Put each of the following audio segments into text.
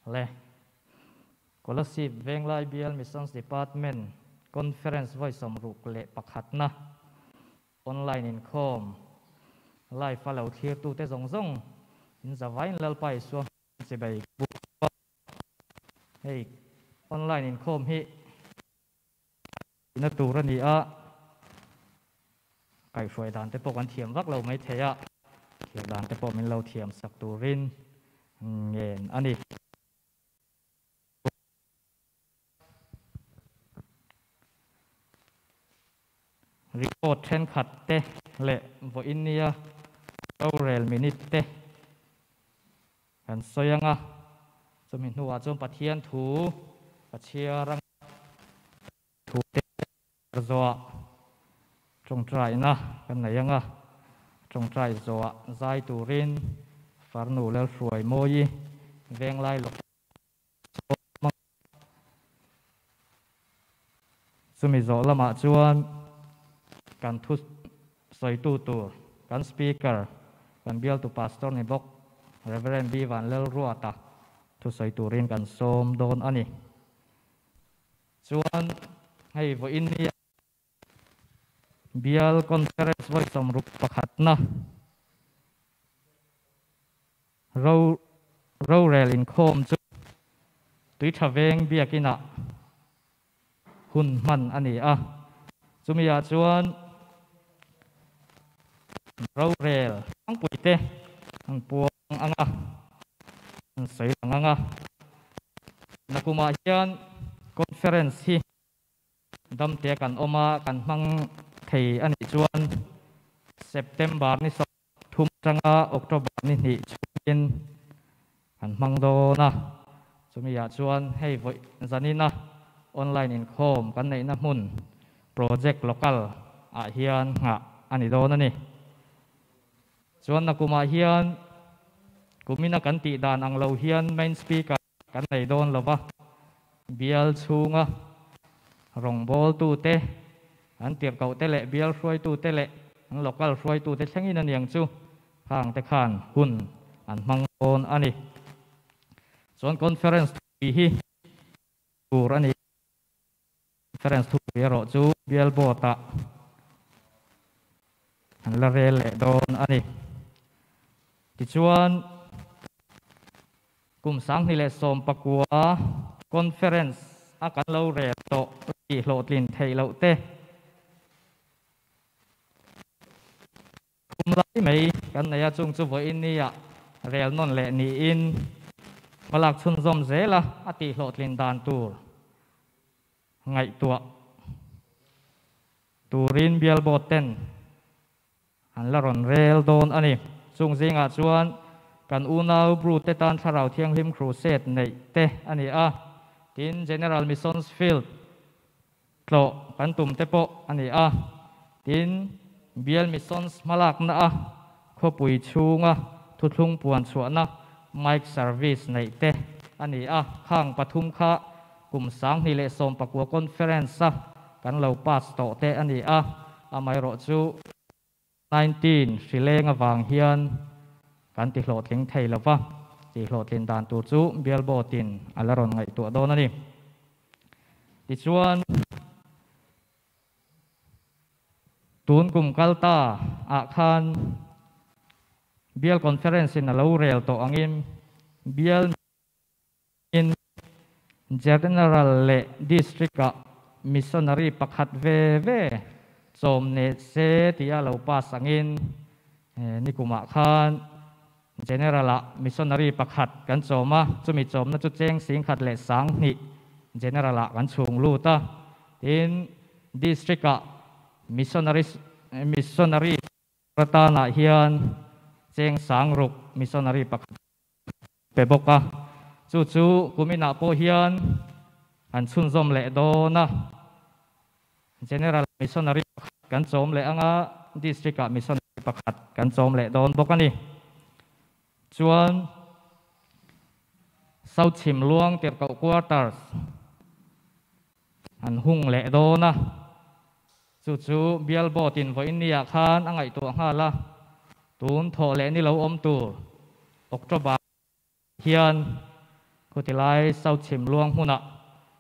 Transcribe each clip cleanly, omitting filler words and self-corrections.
Le Kolasib Venglai Bial Missions Department Conference vawi 61na online inkhawm live a lo thlirtute zawng zawng in zavaiin Lalpa Isua hming chibai ka buk a. Hei online inkhawm hi tihna tur a ni a, kaihhruai dan te pawh kan thiam vak lo mai thei a, thlir dan te pawh min lo thiam sak turin ngen a ni. Report thenkhat te leh vawiin nia rorel minute te kan sawi ang a, chumi hnuah chuan Pathian thu ka chhiar ang a, thu te zawhah tawngtaina kan nei ang a, tawngtai zawhah zai turin farnu Lalhruai Mawi Venglai lawk Chumi zawh lamah chuan kan thu sawitu tur, kan Speaker, kan bialtu Pastor ni bawk Rev. B. Vanlalruata thusawi turin kan sawm dawn a ni. Chuan hei vawiin nia Bial Conference vawi 61na Ro rorel inkhawm chu tui tha veng biakinah hun hman a ni a. Chumiah chuan rorel tlangpuite an puang ang a, an sawi lang ang a. Nakumah hian conference hi Damte kan awm a, kan hmang thei a nih chuan September ni 30 atanga October ni hnih chhungin kan hmang dawn a. Chumiah chuan hei vawi zanina online inkhawm kan neihna hmun project local ah hian nghah a ni dawn a ni. Chuan nakumah hian kumina kan tih dan ang lo hian main speaker Kan nei dawn lo va, bial chhunga rawngbawltute, an tirhkohte leh bial hruaitute leh an local hruaitute thlengin aniang chu khangte khan hun an hmang dawn a ni. Chuan conference thupui hi tur a ni. Conference thupui erawh chu bial board-ah an la rel leh dawn a ni. Tichuan, kum 2019 conference a kan lo rel tawh tih hlawhtlin theih loh te, Kum lai mai kan nei a, chung chu vawiin nia rel nawn leh niin hmalak chhunzawm zel a, a tih hlawhtlin dan tur ngaihtuah turin bial board ten an la rawn rel dawn a ni. Chung zingah chuan kan unau Bru te tan Thlarau Thianghlim Crusade neih te a ni a, tin General Missions Field Tlawh kan tum te pawh a ni a, tin, Bial Missions hmalakna a khawpui chhunga thuthlung puan chhuahna mic service neih te a ni a, khang pathum kha kum 2019 conference a kan lo pass tawh te a ni a, amaherawhchu 19 hrileng avang hian kan ti hlawhtling thei lo va, tih hlawhtlin dan tur chu Bial Board-in a la rawn ngaihtuah dawn a ni. Tichuan, tun kum kal ta ah khan Bial Conference-in a lo rel tawh angin Bial in General leh District-ah Missionary pakhat ve ve chawm neh se tia lo pass angin nikumah khan General-ah Missionary pakhat kan chawm a, chumi chawmna chu cheng 10,002 General-ah kan chhung lut a. Tin, District-ah Missionary Missionary atanah hian cheng 6,000 Missionary pakhat pe bawk a. Chu chu kuminah pawh hian kan chhunzawm leh dawn a. General Missionary pakhat kan chawm leh anga District-ah Missionary pakhat kan chawm leh dawn bawk a ni. Chuan South Chhimluang Tirhkoh Quarters an hung leh dawn a, chu chu Bial Board-in vawiin niah khan a ngaihtuah nghal a, tun thawh leh ni lo awm tur October hian. Khutilai South Chhimluang hmunah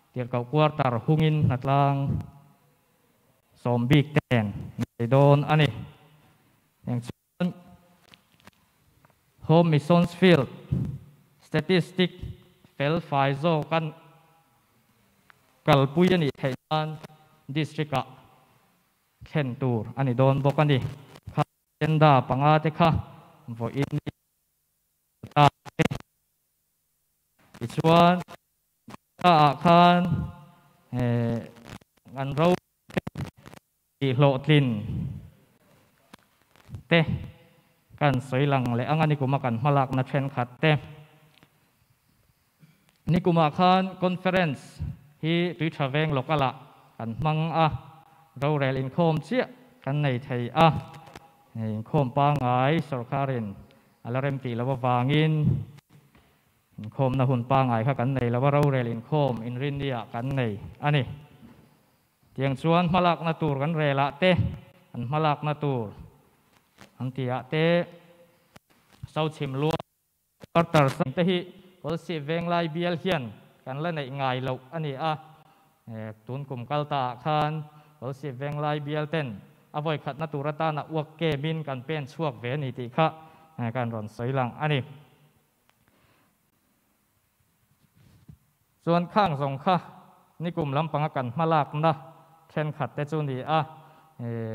Tirhkoh Quarter hungin hnatlang sawm bik ten nei dawn a ni. Heng chuan Home Missions Field Statistic fel fai zawka kalpui a nih theih nan District-ah thlen tur a ni dawn bawk a ni. Kha agenda panga te kha vawiin ni ta te. Tichuan ah khan an ro tih hlawhtlin te kan sawi lang leh ang a nikuma kan hmalakna thenkhat te. Nikumah khan conference hi Tuitha Veng local ah kan hmang a, rorel inkhawm chiah kan nei thei a, inkhawm pangngai sorkarin a la rem tih loh avangin Inkhawmna hun pangngai kha kan nei lo a, rorel inkhawm inrinni ah kan nei a ni. Tiang chuan hmalakna tur kan rel ah te, an hmalakna tur an tih ah te, Sauchhim luang quarter sang te hi Kawlsih Venglai bial hian kan la neih ngai loh a ni a. Tun kum kal ta ah khan Kawlsih Venglai bial ten a vawikhatna tur atana uak kemin kan pen chhuak ve a ni tih kha kan rawn sawi lang a ni. Chuan khang zawng kha nikum lampanga kan hmalakna thenkhat te chu ni a,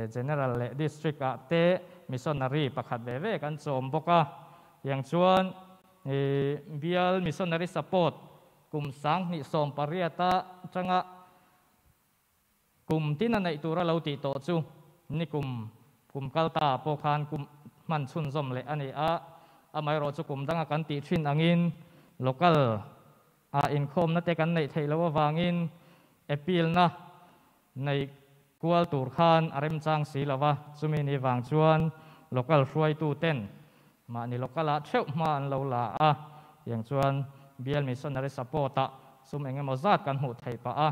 General leh District ah te Missionary pakhat ve ve kan chawm bawk a, tiang chuan Bial Missionary Support kum 2018 atanga Kum tin a neih tur a lo tih tawh chu nikum kum kal ta ah pawh khan kum hman chhunzawm leh a ni a, amaherawh chu kum danga kan tih thin angin local ah inkhawmna te kan neih theih loh avangin appeal na nei kual tur khan a remchang si lo va, chumi ni vang chuan local hruaitu ten mahni local ah theuh hma an lo la a, tiang chuan bial missionary support ah sum eng emaw zat kan hmuh theih pah a,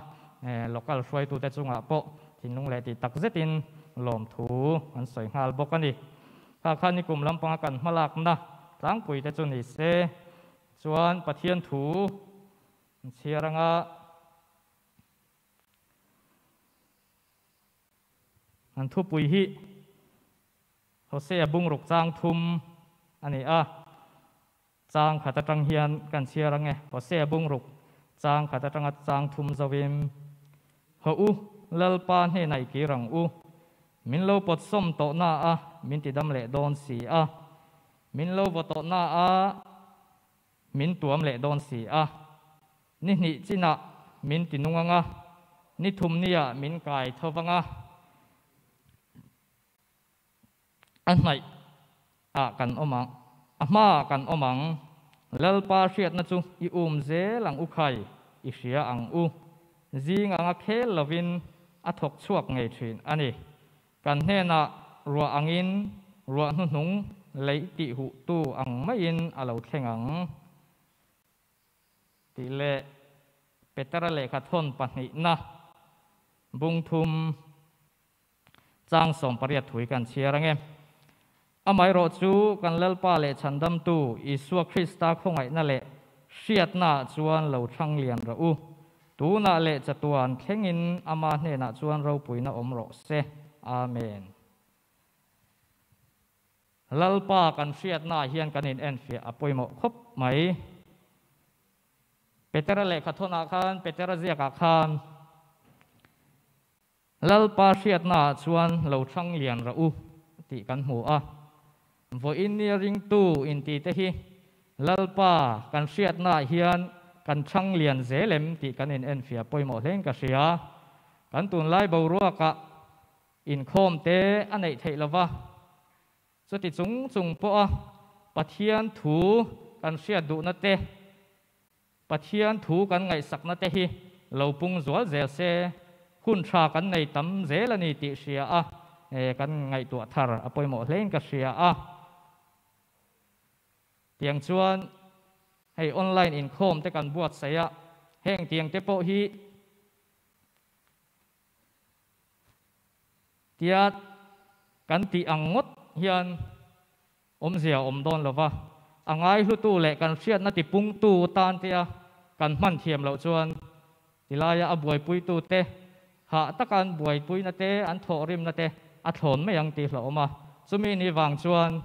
local hruaitute chungah pawh thinlung leh tih tak zetin lawmthu an sawi nghal bawk a ni. Kha kha nikum lampanga kan hmalakna tlangpuite chu ni se chuan Pathian thu chhiar anga an thupui hi Hosea bungruk chang thum a ni a, chang khat atang hian kan chhiar ang e. Hosea bungruk chang khat atanga chang thum zoin, Haw u, Lalpa hnenah i kir ang u, min lo pawt sawm tawh na a, min ti dam leh dawn si a, min lo vaw tawh na a, min tuam leh dawn si a, ni hnih chinah min ti nung ang a, ni thum niah min kai tho vang a. A hnaih ah kan awm ang, a hma ah kan awm ang. Lalpa hriatna chu i um zel ang u khai, i hria ang u. Zing anga khel lovin a thawk chhuak ngei thin a ni. Kan hnenah ruah angin ruah hnuhnung leih tih huh tu ang maiin a lo thleng ang. Tih leh Petera lehkha thawn pahnihna bung thum. Chang 18 thui kan chhiar ange. Amaherawh chu kan Lalpa leh Chhandamtu Isua Krista khawngaihna leh hriatnaah chuan lo thlang lian rawh u. Tunah leh chatuan thlengin Ama hnenah chuan ropuina awm rawh se. Amen. Lalpa kan hriatnaah hian kan inenfiah a pawimawh khawp mai. Petera lehkhathawnah khan, Petera ziakah khan, Lalpa hriatnaah chuan lo thlang lian rawh u tih kan hmu a. Vawiin nia ringtu intite hi Lalpa kan hriatnaah hian kan thlang lian zel em tih kan inenfiah pawimawh hlein ka hria. Kan tunlai boruakah inkhawm te a neih theih lova, chuti chung chung pawha Pathian thu kan hriat duhna te, Pathian thu kan ngaihsakna te hi lo pung zual zel se, hun tha kan nei tam zel a ni tih hria a, kan ngaihtuah thar a pawimawh hlein ka hria a. Tiang chuan hei online inkhawm te kan buatsaih a, heng tiang te pawh hi tia kan tih ang ngawt hian Awmzia a awm dawn lova, a ngaihlutu leh kan hriatna tipungtu tan tia kan hman thiam loh chuan tilaia a buaipuitute hah taka an buaipuina te, an thawhrimna te a thlawn mai ang tih hlauhawm a. Chumi ni vang chuan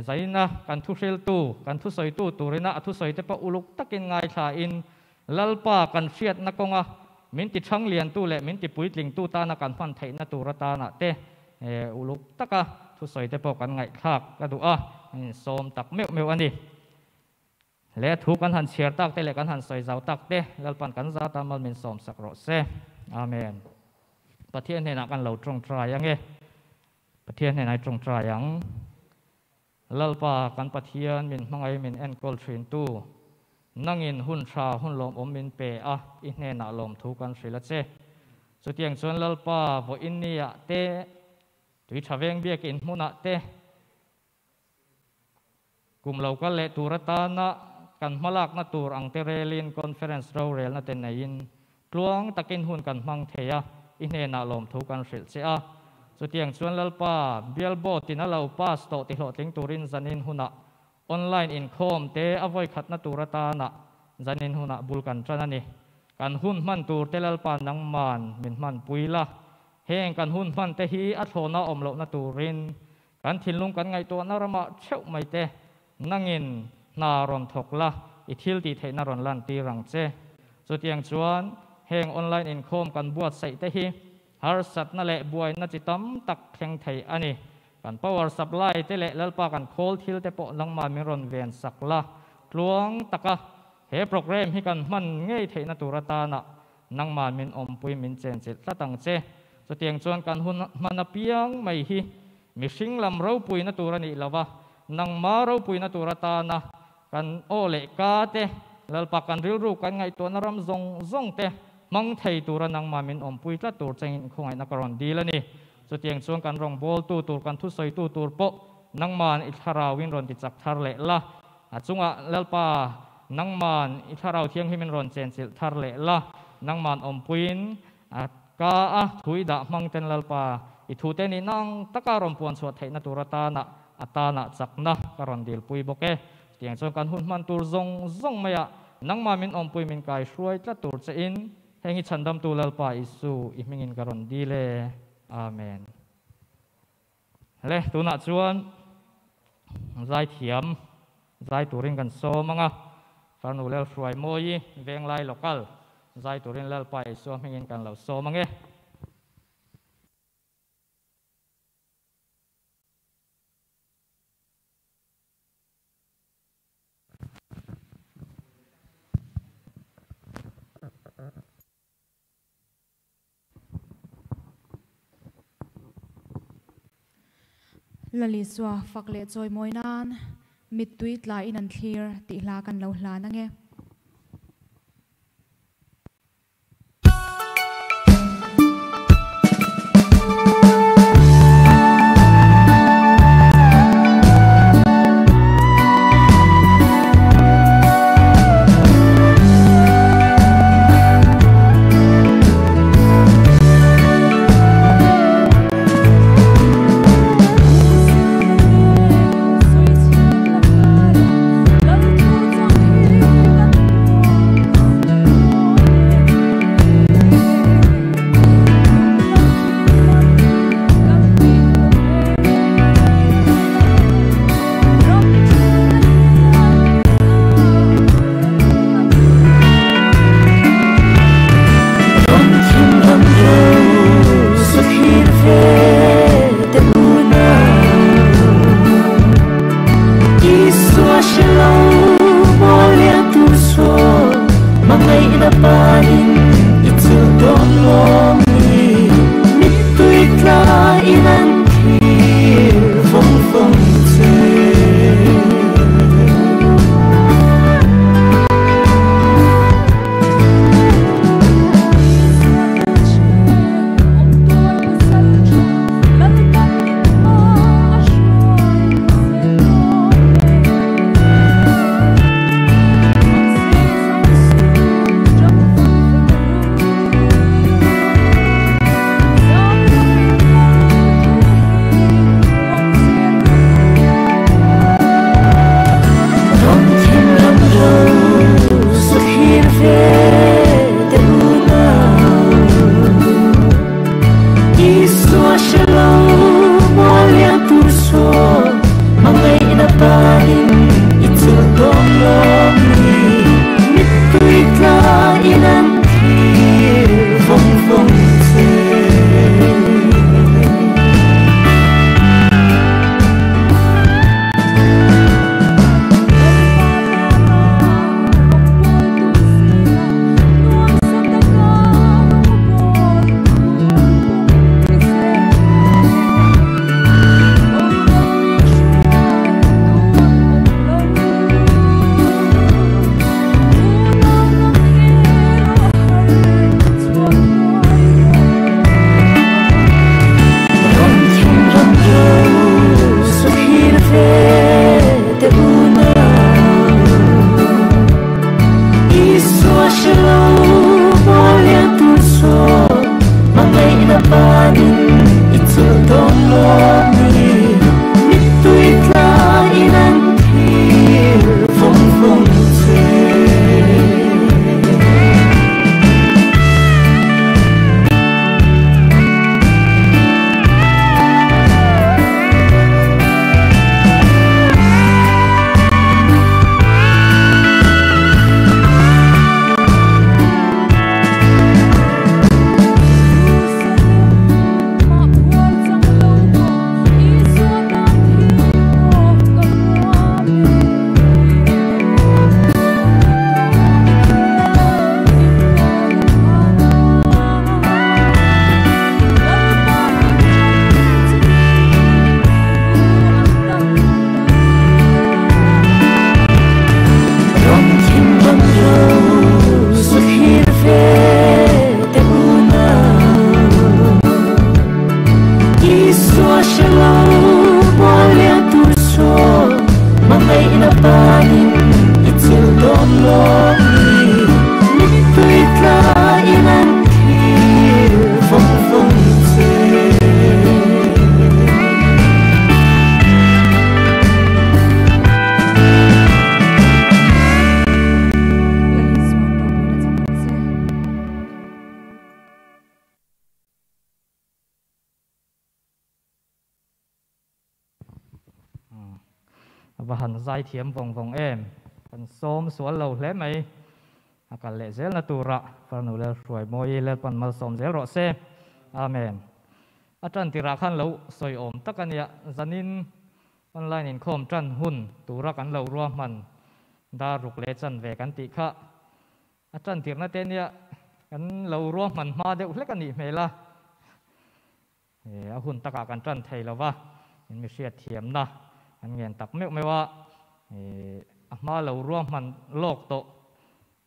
zaina kan thuhriltu, kan thusawitu turina a thusawite pawh uluk takin ngaithlain Lalpa kan hriatna kawnga min ti ṭhangliantu leh min ti puitlingtu tana kan hman theihna tur atanah te uluk taka thusawite pawh kan ngaihthlak ka duh a, an insawm tak meuh meuh a ni. Le thu kan han chhiar tak te leh kan han sawi zau tak te Lalpan kan zat a mal min sawm sak rawh se. Amen. Pathian hnenah kan lo tawngtai ange. Pathian hnenah i tawngtai ang. Lalpa kan Pathian min hmangaih min enkawl thin tu, nangin hun tha hun lawmawm min pe a, i hnenah lawmthu kan hrilh a che. Chutiang chuan Lalpa vawiin niah te, tui tha veng biakin hmunah te, Kum lo kal leh tur atana kan hmalakna tur ang te relin conference rorelna te neiin tluang takin hun kan hmang thei a, i hnenah lawmthu kan hrilh che a. Chutiang chuan Lalpa, bial board in a lo pass tawh ti hlawhtling turin zanin hunah online inkhawm te a vawikhatna tur atana zanin hunah bul kan tan a ni. Kan hun hman tur te Lalpa nangman min hmanpui la, heng kan hun hman te hi a thlawna awm lohna turin Kan thinlung kan ngaihtuahna ramah theuh mai te, nangin hna rawn thawk la, i thil tih theihna rawn lantir ang che. Chutiang chuan heng online inkhawm kan buatsaih te hi harsatna leh buaina chi tam tak thleng thei a ni. Kan power supply te leh Lalpa kan khawl thil te pawh nangmah min rawn ven sak la, tluang taka he program hi kan hman ngei theihna tur atana Nangmah min awmpui min chenchilh tlat ang che. Chutiang chuan kan hun hman apiang mai hi mihring lam ropuina tur a nih lo va, nangma ropuina tur atana kan aw leh ka te, Lalpa kan rilru kan ngaihtuahna ram zawng zawng te hmang thei tura nangmah min awmpui tlat tur chengin khawngaihna ka rawn dil a ni. Chutiang chuan kan rawngbawltu tur, kan thusawitu tur pawh nangma'n i thlarauin rawn tichak thar leh la. A chungah Lalpa, nangma'n i thlarau thianghlimin rawn chenchilh thar leh la. Nangma'n awmpuiin a ka a thu i dah hmang ten Lalpa, i thute nih nang taka rawn puan chhuah theihna tur atana a tanah chakna ka rawn dilpui bawk e. Chutiang chuan kan hun hman tur zawng zawng maiah nangmah min awmpui min kaihruai tlat tur chein Heng hi chhandamtu Lalpa Isu i hmingin ka rawn dil e. Amen. Le, tunah chuan zaithiam zai turin kan sawm ang a, Farnu Lalhruai Mawi Venglai Local zai turin Lalpa Isua hmingin kan lo sawm ang e. Lali Isua fak leh chawimawi nan mittui tlaiin an thlir tih hla kan lo hlan ange. A va han zai thiam vawng vawng em. Kan sawm sual lo hle mai. A kal leh zelna turah Farnu Lalhruaimawi Lalpan malsawm zel rawh se. Amen. A tan tirah khan lo sawi awm tak a nia. Zanin online inkhawm tan hun tura kan lo ruahman dar ruk leh chanve kan tih kha a tan tirna te nia kan lo ruahman hma deuh hlek a nih hmel a. A hun takah kan tan thei lo va, in mi hriat thiamna kan ngen tak meuh meuh a, a hma lo ruahman lawk tawh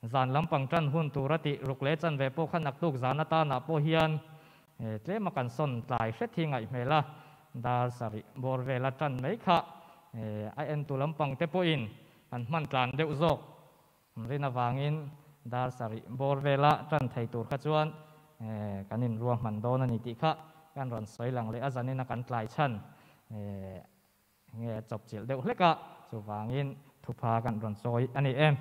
zan lampang tan hun tur a tih ruk leh chanve pawh kha naktuk zan atanah pawh hian tlema kan sawn tlai hret hi ngaih hmel a, dar sarih bawr vela tan mai kha a entu lampang te pawhin an hman tlan deuh zawk. An rin avangin dar sarih bawr vela tan thei tur kha chuan kan inruahman dawn a ni tih kha kan rawn sawi lang leh a, zanina kan tlai chhan nge chawpchilh deuh hlek a, chuvangin thupha kan rawn sawi a ni em.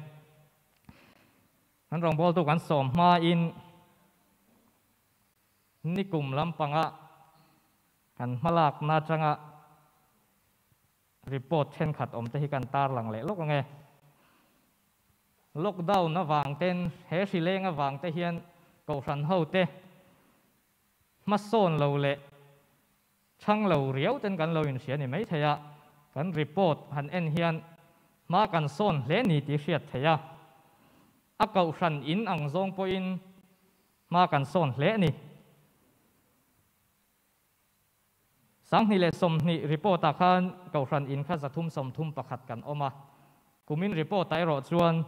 Kan rawngbawltu kan sawm hmain nikum lampanga kan hmalakna atanga Report thenkhat awm te hi kan tarlang leh lawk ang e. Lockdown avang ten, he hri leng avang te hian Kohhran ho te hmasawn lo leh chhang lo riau ten kan lo inhria ni mai thei a, kan report han en hian hma kan sawn hle ni tih hriat theih a. A Kohhran in ang zawng pawhin hma kan sawn hle a ni. 2020 report-ah khan Kohhran in kha 331 kan awm a, kumin report-ah erawh chuan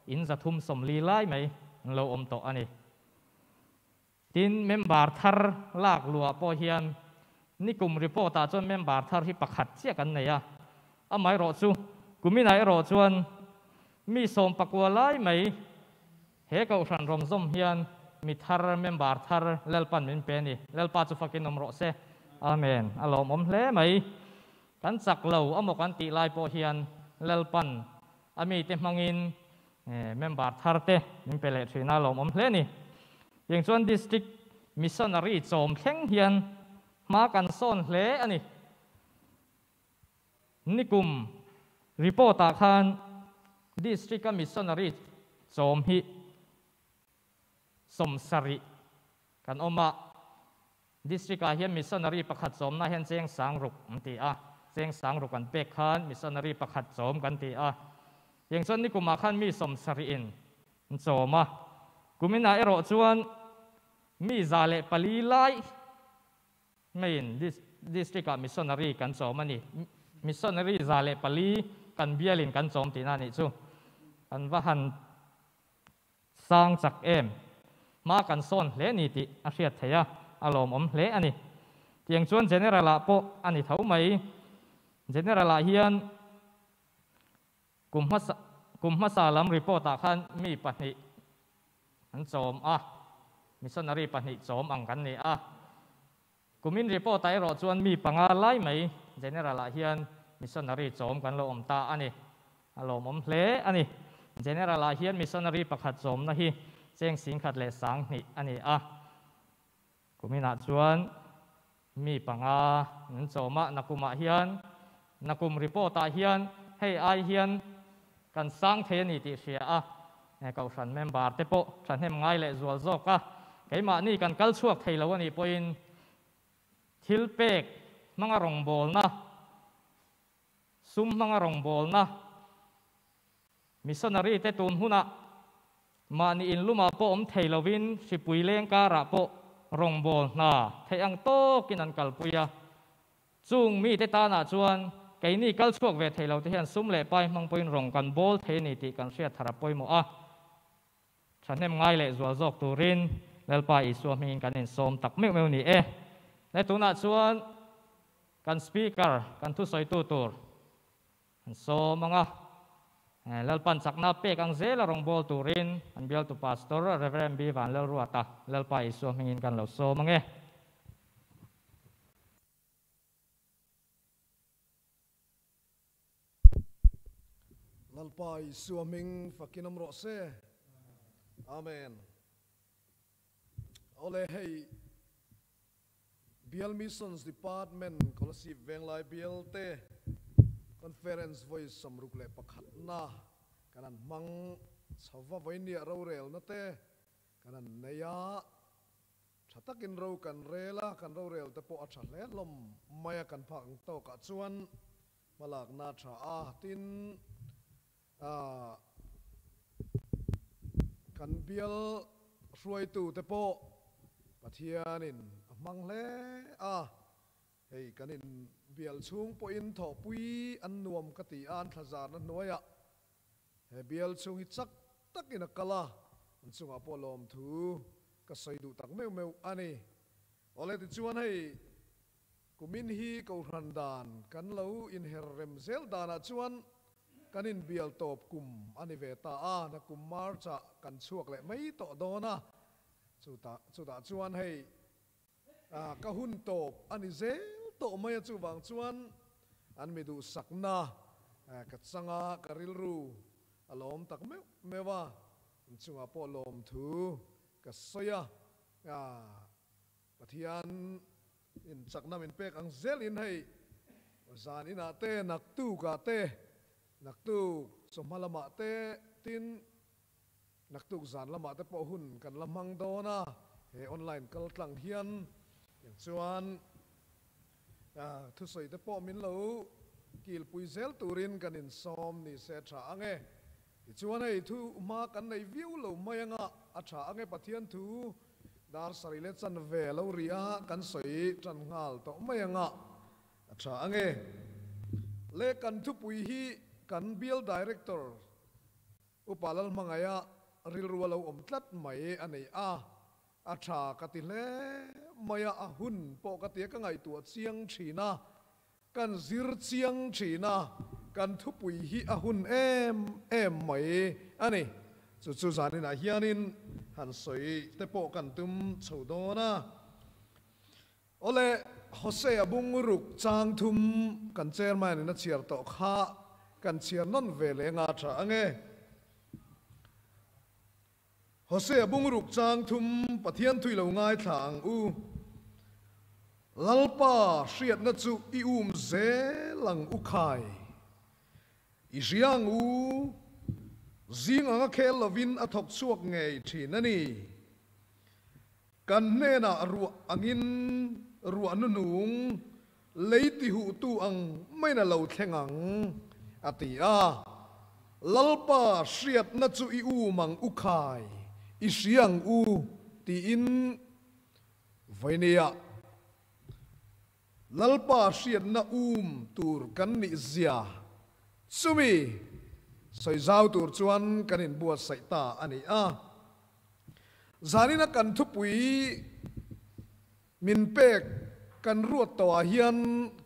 in 340 lai mai an lo awm tawh a ni. Tin, member thar lak luah pawh hian nikum report-ah chuan member thar hi pakhat chiah kan nei a, amaherawh chu kuminah erawh chuan mi 19 lai mai He Kohhran rawmzawm hian mi thar, member thar Lalpan min pe a ni. Lalpa chu fakin awm rawh se. Amen. A lawmawm hle mai. Kan chak lo amaw kan tih lai pawh hian Lalpan a mite hmangin member thar te min pe leh thin a, lawmawm hle a ni. Tiang chuan District Missionary chawm thleng hian hma kan sawn hle a ni. Nikum report-ah khan District-a missionary chawm hi 70 kan awm a, District-ah hian missionary pakhat chawmna hian cheng 6000 an ti a, cheng 6000 an pek khan missionary pakhat chawm kan ti a. Tiang chuan nikumah khan mi 70in an chawm a, kuminah erawh chuan mi 104 lai Main District-ah missionary kan chawm a ni. Missionary 104 kan bialin kan chawm tihna a nih chu. Kan va han sang chak em. Hma kan sawn hle ni tih a hriat theih a, a lawmawm hle a ni. Tiang chuan General-ah pawh a ni tho mai. General-ah hian Kum hmasa kum hmasa lam report ah khan mi pahnih an chawm a, missionary pahnih chawm ang kan ni a. Kumin report ah erawh chuan mi panga lai mai general ah hian missionary chawm kan lo awm ta a ni. A lawmawm hle a ni. General ah hian missionary pakhat chawmna hi cheng 10,002 a ni a. Kuminah chuan mi panga an chawm a, nakumah hian, nakum report-ah hian hei ai hian kan sang thei a ni tih hria a, Kohhran member te pawh thahnem ngai leh zual zawk a, keimahni kan kal chhuak thei lo a nih pawhin thil pek hmanga rawngbawlna, sum hmanga rawngbawlna, Missionary te tun hunah mahni inlumah pawh awm thei lovin hripui leng karah pawh rawngbâwl hna theih ang tawkin an kalpui a. Chung mite tanah chuan keini kal chhuak ve thei lo te hian sum leh pai hmang pawhin rawng kan bawl thei a ni tih kan hriat thar a pawimawh a. Thahnem ngai leh zual zawk turin Lalpa Isua hmingin kan insawm tak meuh meuh ni e. Le tunah chuan kan Speaker, kan thusawitu tur An sawm ang a, Lalpan chakna pek ang zela rawngbâwl turin an bialtu Pastor Rev. B. Vanlalruata Lalpa Isua hmingin kan lo sawm ang e. Lalpa Isua hming fakin awm rawh se. Amen. Awle hei Bial Missions Department Kolasib Venglai Bial te. Conference vawi 61 na kan han hmang chho va, vawinia rorelna te kan han nei a, tha takin ro kan rel a, kan rorel te pawh a tha hle hlawm mai a, kan phak ang tawkah chuan hmalakna a tha a, tin kan bial hruaitute pawh Pathianin a hmang hle a. Hei kan in bial chhung pawhin thawhpui an nuam ka ti a, an thlazarna hnuaiah he bial chhung hi chak takin a kal a, an chungah pawh lawmthu ka sawi duh tak meuh meuh a ni. Awle tichuan hei kumin hi Kohhran dan kan lo inher rem zel danah chuan kan inbial tawp kum a ni ve ta a, nakum March-ah kan chhuak leh mai tawh dawn a, chutah chuan hei Ka hun tawp a ni zel tawh mai a, chuvang chuan an mi duhsakna ka chang a, ka rilru a lawm tak meuh meuh a, inchungah pawh lawmthu ka sawi a, Pathian in chakna min pek ang zelin hei zan inah te, naktukah te, naktuk chawhma lamah te tin Naktuk zan lamah te pawh hun kan la hmang dawn a, he online kal tlang hian tiang chuan thusawi te pawh min lo kilpui zel turin kan insawm ni se tha ang e. Tichuan hei thu hma kan nei viau lo mai anga a tha ang e Pathian thu dar sarih leh chanve a lo ri a kan sawi tan nghal tawh mai anga a tha ang e. Le kan thupui hi kan bial director Upa Lalhmangaia rilru a lo awm tlat mai a nei a, a tha ka ti hle mai a, a hun pawh ka tia ka ngaihtuah chiang thin a, kan zir chiang thin a, kan thupui hi a hun em em mai a ni. Chu chu zaninah hianin han sawi te pawh kan tum chho dawn a. Awle, Hosea bung ruk chang thum kan chairman in a chhiar tawh kha kan chhiar nawn ve leh nga tha ange. Hosea bung ruk chang thum Pathian thui lo ngaithla ang u. Lalpa hriatna chu i um zel ang u khai. I hria ang u, zing anga khel lovin a thawk chhuak ngei thin a ni. Kan hnenah ruah angin ruah nunung lei tihuhtu ang maiin a lo thleng ang, a ti a. Lalpa hriatna chu i um ang u khai, i hria ang u, tiin vawinia Lalpa hriatna um tur kan nih zia chumi sawi zau tur chuan kan inbuatsaih ta a ni a. Zanina kan thupui min pek kan ruat tawhah hian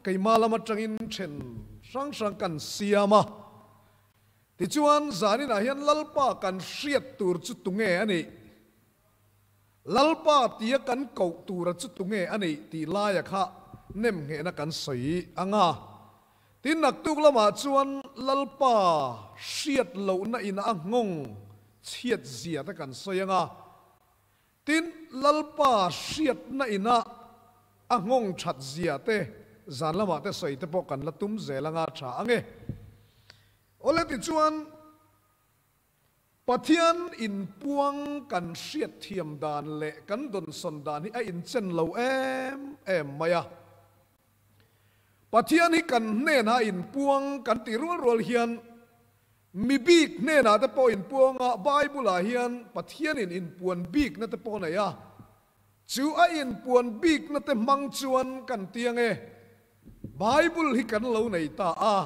keimah lam atangin then hrang hrang kan siam a. Tichuan zaninah hian Lalpa kan hriat tur chu tunge a nih? Lalpa tia kan koh tura chu tunge a neih tih laia kha nemnghehna kan sawi ang a. Tin, naktuk lamah chuan Lalpa hriat lohna ina a nghawng chhiat zia te kan sawi ang a. Tin, Lalpa hriatna ina a nghawng that zia te zan lamah te sawi te pawh kan la tum zel anga tha ang e. Awle tichuan. Pathian inpuang kan hriatthiam dan leh kan dawnsawn dan hi a inchen lo em em mai a. Pathian hi kan hnenah inpuang kan tih rual rual hian mi bik hnenah te pawh inpuang a, Bible-ah hian Pathianin inpuan bikna te pawh a nei a. Chu a inpuan bikna te hmang chuan kan tiang e, Bible hi kan lo nei ta a.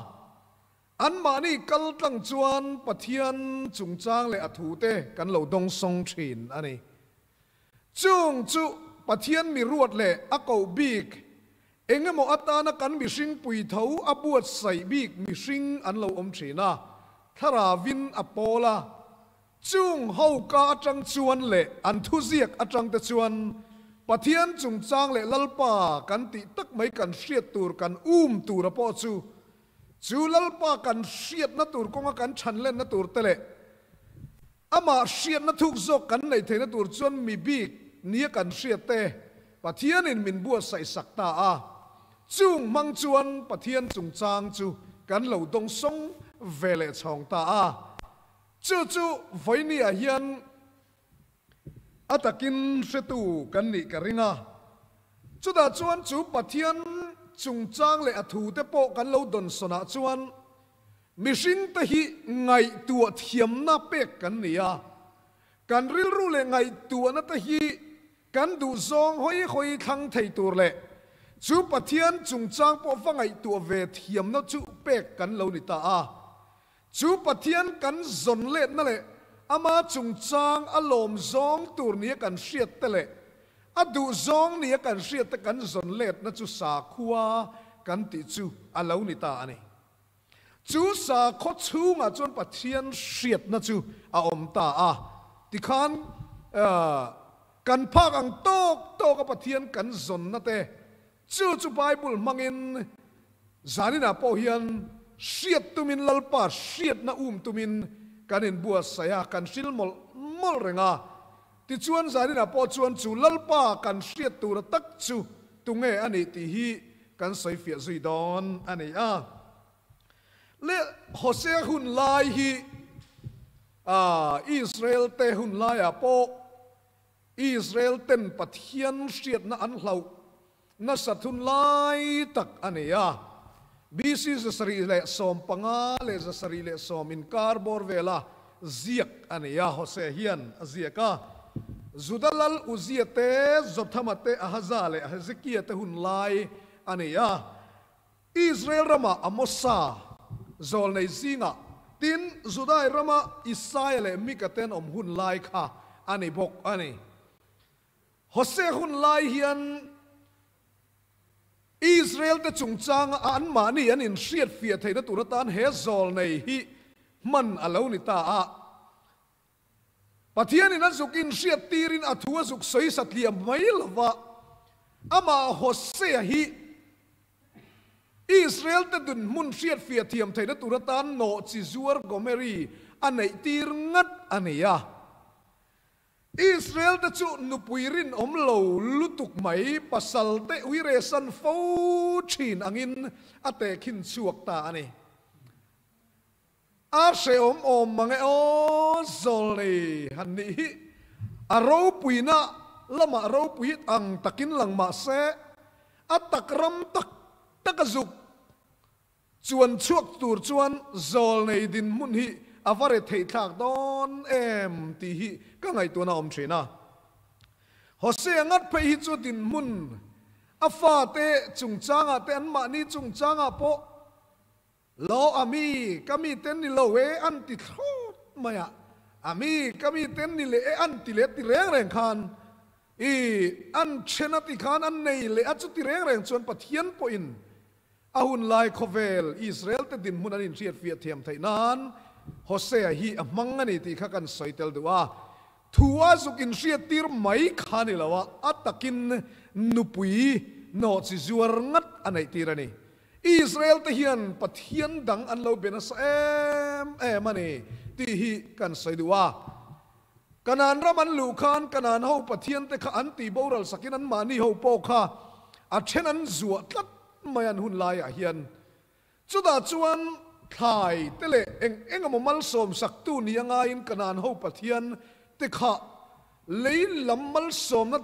Anmahni kal tlang chuan Pathian chungchang leh a thute kan lo dawngsawng thin a ni. Chung chu Pathian mi ruat leh a koh bik, eng emaw atana kan mihring puitho a buatsaih bik mihring an lo awm thin a, Thlaravin a pawl a. Chung ho ka atang chuan leh an thuziak atang te chuan Pathian chungchang leh Lalpa kan tih tak mai kan hriat tur kan um tura pawh chu Chu Lalpa kan hriatna tur kawnga kan chhanlenna tur te leh amah hriatna thuk zawk kan neih theihna tur chuan mi bik nia kan hriat te Pathianin min buatsaih sak ta a. Chung hmang chuan Pathian chungchang chu kan lo dawngsawng ve leh chhawng ta a. Chu chu vawinia hian a takin hretu kan nih ka ring a. Chutah chuan chu Pathian chungchang leh a thute pawh kan lo dawnsawnah chuan mihringte hi ngaihtuah thiamna pek kan ni a. Kan rilru leh ngaihtuahna te hi kan duhzawng hawi hawi thlang thei tur leh chu Pathian chungchang pawh va ngaihtuah ve thiamna chu pek kan lo ni ta a. Chu Pathian kan zawn letna leh ama chungchang a lawm zawng tur nia kan hriat te leh a duh zawng nia kan hriat te kan zawn letna chu sakhua kan tih chu a lo ni ta a ni. Chu sakhaw chhungah chuan Pathian hriatna chu a awm ta a, tikhan kan phak ang tawk tawka Pathian kan zawnna te chu chu Bible hmangin zaninah pawh hian hriat tumin Lalpa hriatna um tumin kan inbuatsaih a, kan hril mawlh mawlh reng a. Tichuan zaninah pawh chuan chu Lalpa kan hriat tura tak chu tunge a nih tih hi Kan sawifiah zui dawn a ni a. Le Hosea hun lai hi Israel te hun laiah pawh Israel ten Pathian hriatna an hlauh nasat hun lai tak a ni a. BC 715 leh 710 inkar bawr vela ziak a ni a, Hosea hian a ziak a. Juda lal Uzia te, Jothama te, Ahaza leh Hezekia te hun lai a ni a. Israel rama Amosa zawlnei zingah, tin, Judai rama Isaia leh Mika ten awm hun lai kha a ni bawk a ni. Hosea hun lai hian Israel te chungchanga anmahni an inhriat fiah theihna tur atan he zawlnei hi hman a lo ni ta a. Pathianin a zuk inhriat tirin a thu a zuk sawi satliah mai lo va, amah Hosea hi Israel te dunhmun hriat fiah thiam theihna tur atan nawhchi zuar Gomeri a neih tir ngat a ni a. Israel te chu nupui rinawm lo lutuk mai, pasal te uiresan fo thin angin a tehkhin chhuak ta a ni. A hrehawm awm mang e aw, zawlnei han nih hi a ropuina lamah ropui ang takin lang mah se, a tak ram tak tak a zuk Chuan chhuak tur chuan zawlnei dinhmun hi a va re theih thlak dawn em tih hi ka ngaihtuahna a awm thin a. Hosea ngat phei hi chu dinhmun a fate chungchangah te anmahni chungchangah pawh lo a mi ka mi ten ni lo e an ti thlawt mai a, a mi ka mi ten ni leh e an ti leh ti reng reng khan i an then a ti khan an nei leh a chuti reng reng chuan Pathian pawhin A hun lai khawvel Israel te dinhmun an inhriatfiah thiam theih nan Hosea hi a hmang a ni tih kha kan sawi tel duh a. Thu a zuk inhriattir mai kha ni lo a, a takin nupui nawhchi zuar ngat a neihtir a ni. Israel te hian Pathian dang an lo be nasa em em a ni tih hi kan sawi duh a. Kanaan ram an luh khan Kanaan ho Pathian te kha an tih boral sakin anmahni ho pawh kha a then an zuah tlat mai an hun laiah hian. Chutah chuan thlai te leh eng eng emaw malsawm saktu ni a ngaiin Kanaan ho Pathian te kha lei lam malsawmna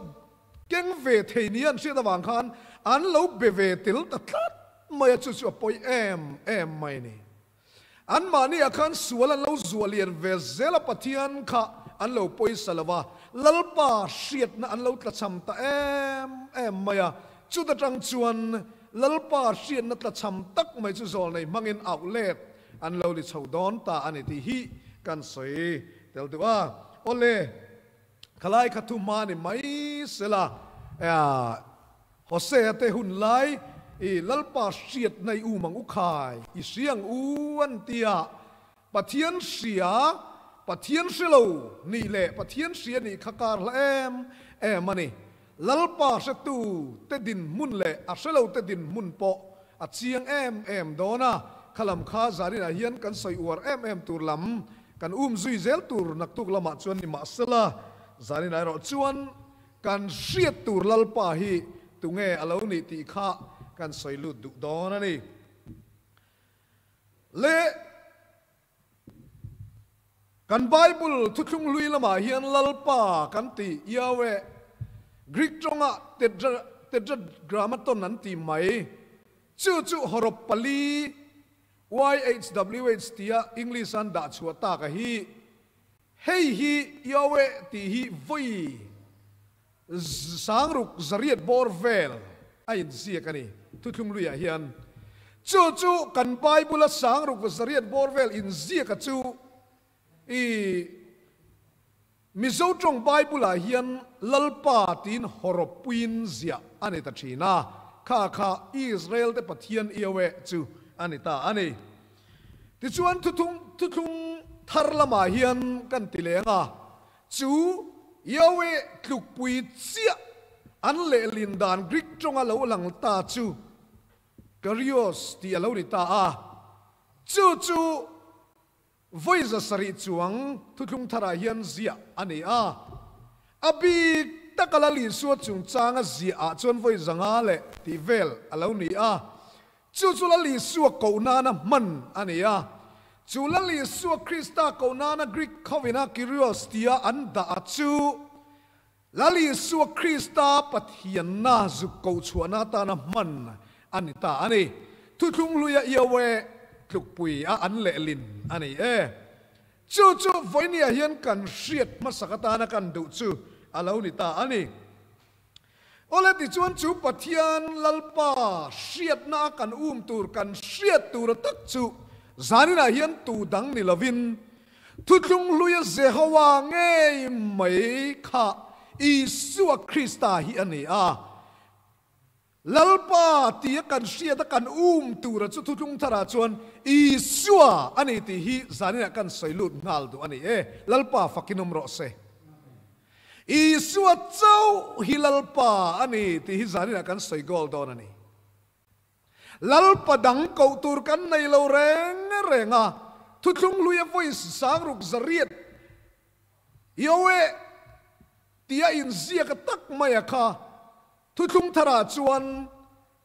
keng ve thei ni an hriat avang khan an lo be ve tel ta tlat mai a, chu chu a pawi em em mai a ni. Anmahni ah khan sual an lo zuah lian ve zel a, Pathian kha an lo pawisa lo va, Lalpa hriatna an lo tlachham ta em em mai a, chuta tang chuan Lalpa hriatna tlachham tak mai chu zawlnei hmangin auh let an lo ni chho dawn ta a ni tih hi kan sawi tel duh a. Awle, khalai kha thu hma ni mai sela, Hosea te hun lai i Lalpa hriatna i um ang u khai, i hria ang u an ti a, Pathian hria, Pathian hre lo nih leh Pathian hria nih kha kar hla em em a ni. Lalpa hretu te dinhmun leh a hre lo te dinhmun pawh a chiang em em dawn a, khalam kha zaninah hian kan sawi uar em em tur lam kan um zui zel tur naktuk lamah chuan ni mahsela zaninah erawh chuan Kan hriat tur Lalpa hi tunge a lo nih tih kha kan sawi lut duh dawn a ni. Le kan Bible thuthlung hlui lamah hian Lalpa kan ti, Yahweh, Greek tawngah tetra, tetragrammaton an ti mai. Chu chu hawrawp pali, YHWH tia English an dah chhuah tak a hi. Hei hi Yahweh tih hi vawi Sangruk zariat bawr vel a inziak a ni thuthlung luiah hian. Chu chu kan Bible-a sangruk zariat bawr vel inziaka chu i Mizo tawng Bible-ah hian Lalpa tiin hawrawppuiin ziah a ni ta thin a, kha kha Israel-te Pathian Yahweh chu a ni ta a ni. Tichuan thuthlung thar lamah hian kan ti leng a, Chu Yahweh tlukpui chiah an lehlin dan Greek tawnga lo lang ta chu Kyrios tih a lo ni ta a. Chu chu vawi 700 chuang thuthlung tharah hian ziah a ni a. A bik taka Lal Isua chungchanga ziah ah chuan vawi 500 leh tih vel a lo ni a. Chu chu Lal Isua koh nana hman a ni a. Chu Lal Isua Krista koh nana Greek khovina Kyrios tia an dah a chu Lal Isua Krista Pathianna zuk koh chhuahna atana hman a ni ta a ni. Thuthlung hluia Yahweh tlukpui a an lehlin a ni e. Chu chu vawinia hian kan hriat hmasak atana kan duh chu a lo ni ta a ni. Awle tichuan chu Pathian Lalpa hriatna a kan um tur kan hriat tur a tak chu zaninah hian tu dang ni lovin Thuthlung hluia Jehowa ngei mai kha Isua Krista hi a ni a. Lalpa tia kan hriat a kan um tur a chu Thuthlung tharah chuan Isua a ni tih hi zaninah kan sawi lut nghal duh a ni e. Lalpa fakin awm rawh se. Isua chauh hi Lalpa a ni tih hi zaninah kan sawi goal dawn a ni. Lalpa dang koh tur kan nei lo reng reng a, thuthlung hluia vawi 600 Yahweh tia inziak a tak mai a kha thuthlung tharah chuan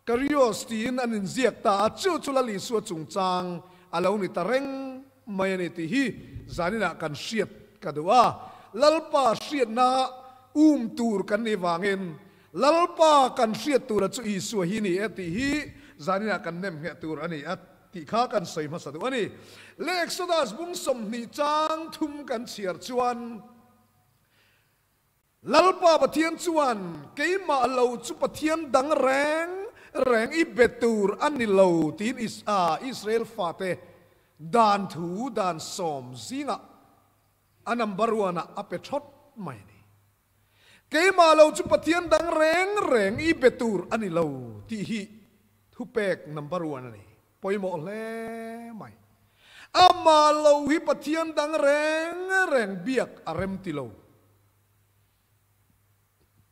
Karios tiin an inziak ta a, chu chu Lal Isua chungchang a lo ni ta reng mai a ni tih hi zaninah kan hriat ka duh a. Lalpa hriatna um tur kan nih vangin Lalpa kan hriat tura chu Isua hi ni e tih hi zaninah kan nem ngheh tur a ni a tih kha kan sawi hmasa duh a ni. Le Exodus bung 20 chang thum kan chhiar chuan, Lalpa Pathian chuan, Keimah lo chu Pathian dang reng reng i be tur a ni lo, tiin Israel fate dan thu dan 10 zingah a number one ah a pe thawt mai a ni. Keimah lo chu Pathian dang reng reng i be tur a ni lo tih hi thupek number one a ni. Pawimawh hle mai. Amah lo hi Pathian dang reng reng biak a rem ti lo.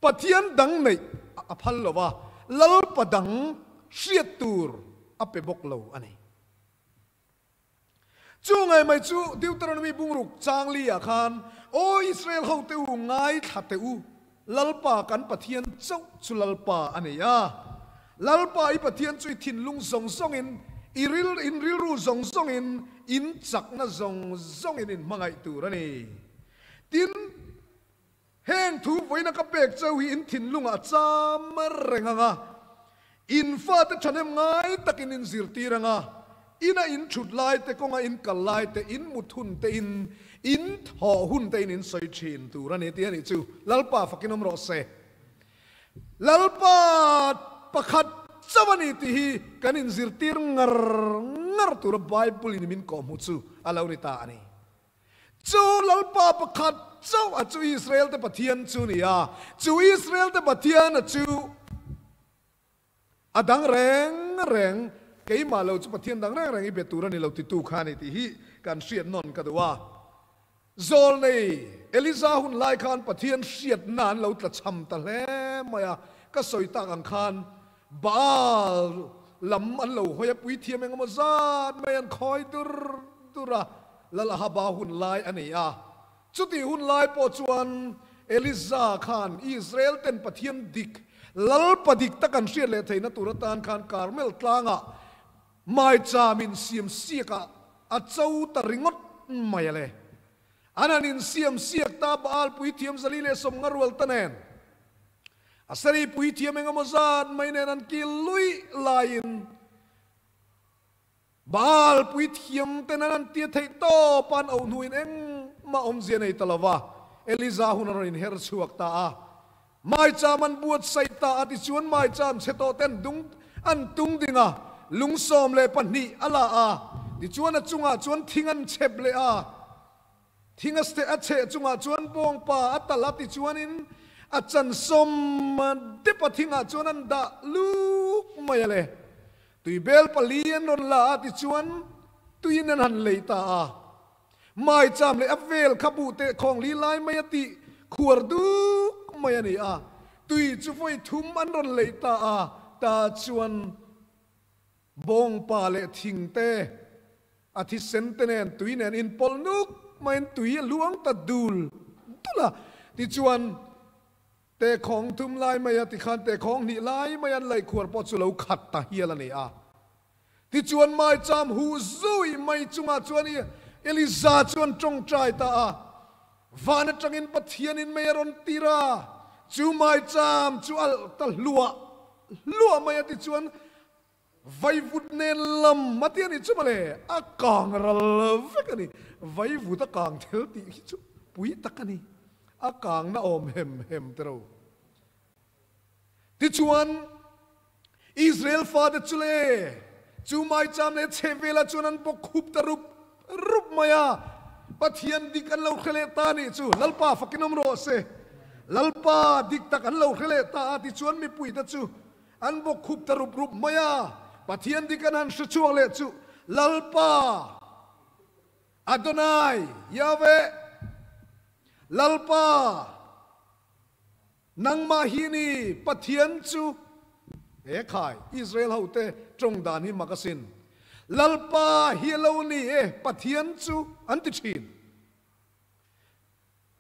Pathian dang neih a phal lo va, Lalpa dang hriat tur a pe bawk lo a ni. Chu ngai mai chu Deuteronomy bungruk chang li ah khan, Aw Israel hote u, ngaithla teh u, Lalpa kan Pathian chauh chu Lalpa a ni a. Lalpa i Pathian chu i thinlung zawng zawngin, i ril, in rilru zawng zawngin, in chakna zawng zawngin in hmangaih tur a ni. Tin, heng thu vawiina ka pek cheu hi in thinlungah a cham reng ang a, in fate thahnem ngai takin in zirtir ang a, ina in thut lai te, kawnga in kal lai te, in mut hun te in, in thawh hun te in in sawi thin tur a ni tih a nih chu. Lalpa fakin awm rawh se. Lalpa pakhat chauh a ni tih hi kan inzirtir ngar ngar tura Bible in min kawhhmuh chu a lo ni ta a ni. Chu Lalpa pakhat chauh a chu Israel te Pathian chu ni a, chu Israel te Pathian a chu a dang reng reng, keimah lo chu Pathian dang reng reng i be tur a ni lo titu kha a ni tih hi kan hriat nawn ka duh a. Zawlnei Eliza hun lai khan Pathian hriatna an lo tla cham ta hle mai a, ka sawi tak ang khan Baal lam an lo hawi a, puithiam engemaw zat mai an khawi dur dur a, Lal Ahaba hun lai a ni a. Chutih hun lai pawh chuan Eliza khan Israel ten Pathian dik, Lalpa dik tak an hriat leh theihna tur atan khan Karmel tlangah Maicham in siam siak ah a cho ta ringawt mai a le. An han in siam siak ta Baal puithiam 450 rual ta nen a sari puithiam engemaw zat mai nen an kil luih laiin Baal puithiam ten an an tia theih tawp a an auh hnuin engmah awmzia nei ta lo va, Eliza hun a rawn inher chhuak ta a. Maicham an buatsaih ta a tichuan maicham chhe tawh ten dung an tung ding a, lung 12 a la a, tichuan a chungah chuan thing an chhep leh a, thing a a chheh chungah chuan bawngpa a talh a tichuanin a chan sawm dep a thingah chuan an dah luk mai a le. Tui bel pali an rawn la a tichuan tuiin an han lei ta a. Maicham leh a vel kha buh teh khawng li lai mai a tih khuar duk mai a ni a. Tui chu vawi thum an rawn leih ta a, ta chuan bawngpa leh thing te, a thisen te nen tui nen inpawlh nuk maiin tui a luang ta dul dul a. Tichuan teh khawng thum lai mai a tikhan teh khawng hnih lai mai an laih khuar pawh chu lo khat ta hial a ni a. Tichuan maicham huh zui mai chungah chuan i Eliza chuan tawngtai ta a, Van atangin Pathianin mei a rawn tir a, chu maicham chu alh ta hluah hluah mai a tichuan vaivut nen lam a ti a ni chu mawle, a kang ral vek a ni. Vaivut a kang thel tih hi chu pui tak a ni, a kang na awm hem hem te ro. Tichuan, Israel fate chu le chu maicham leh chhehvelah chuan an bawk khup ta rup rup mai a, Pathian dik an lo hre leh ta nih chu Lalpa fakin awm rawh se. Lalpa dik tak an lo hre leh ta a, tichuan mipuite chu an bawk khup ta rup rup mai a, Pathian dik an han hre chhuak leh chu Lalpa Adonai Yahweh Lalpa Nangmah hi ni Pathian chu he khai Israel ho te tawng dan hi mak asin. Lalpa hi a lo ni e Pathian chu an ti thin.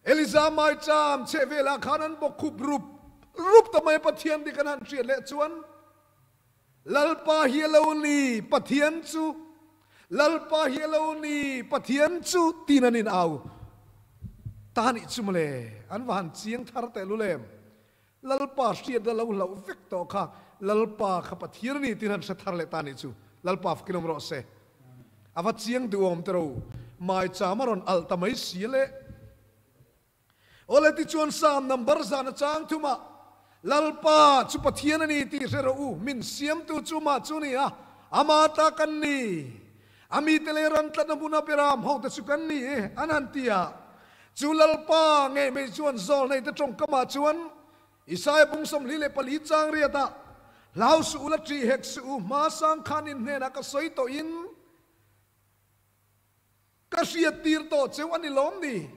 Eliza maicham chheh velah khan an bawk khup rup rup ta mai Pathian dik an han hriat leh chuan Lalpa hi a lo ni Pathian chu, Lalpa hi a lo ni Pathian chu tiin an in au ta nih chu mawle, an va han chiang thar teh lul em. Lalpa hriat a lo hlauh vek tawh kha Lalpa kha Pathian a ni tiin han hre thar leh ta nih chu, Lalpa fakin awm rawh se. A va chiang duhawm te ro, maicham a rawn alh ta mai si le. Awle tichuan Psalm number zan a chang thum a, Lalpa chu Pathian a ni tih hre rawh u, min siamtu chu mah chu ni a, ama ta kan ni. A mite leh ran tlatna hmuna beram ho te chu kan ni e, an han ti a. Chu Lalpa ngei mai chuan zawlnei te tawngkamah chuan Isaia bung 24 chang riat ah, Hlau suh u la ṭih hek suh u, hma sang khan in hnenah ka sawi tawhin, Ka hriat tir tawh cheu a ni lawm ni?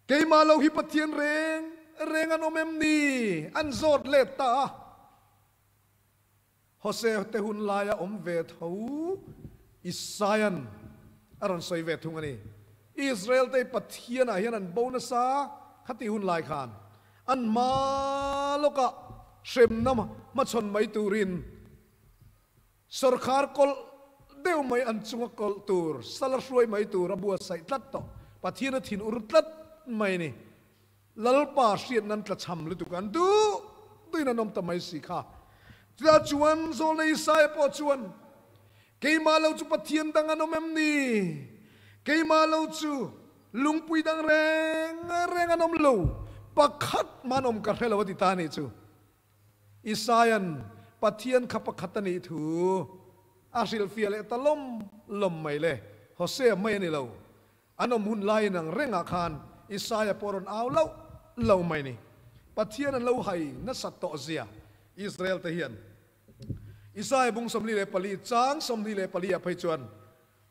Keimah lo hi Pathian reng reng an awm em ni? An zawt let ta a. Hosea te hun laia awm ve tho Isaia'n a rawn sawi ve thung a ni. Israel te Pathian ah hian an bo nasa khatih hun lai khan an hma lawkah hremna hmachhawn mai turin Sorkar kawlh deuh mai an chunga kawlh tur, sala hruai mai tur a buatsaih tlat tawh. Pathian a thin ur tlat mai ni. Lalpa hriat nan tla cham lutuk an duh duhin an awm ta mai si kha. Chutah chuan Zawlnei Isaia pawh chuan, Keimah lo chu Pathian dang an awm em ni? Keimah lo chu lungpui dang reng reng an awm lo, pakhat mah an awm ka hre lo a ti ta a nih chu. Isaia'n Pathian kha pakhat a nih thu a hrilhfiah leh ta lawm lawm mai le. Hosea mai a ni lo. An awm hun laiin ang rengah khan Isaia pawh rawn au loh lo mai ni. Pathian an lo hai nasat tawh zia Israel te hian. Isaia bung 44 chang 24 ah phei chuan,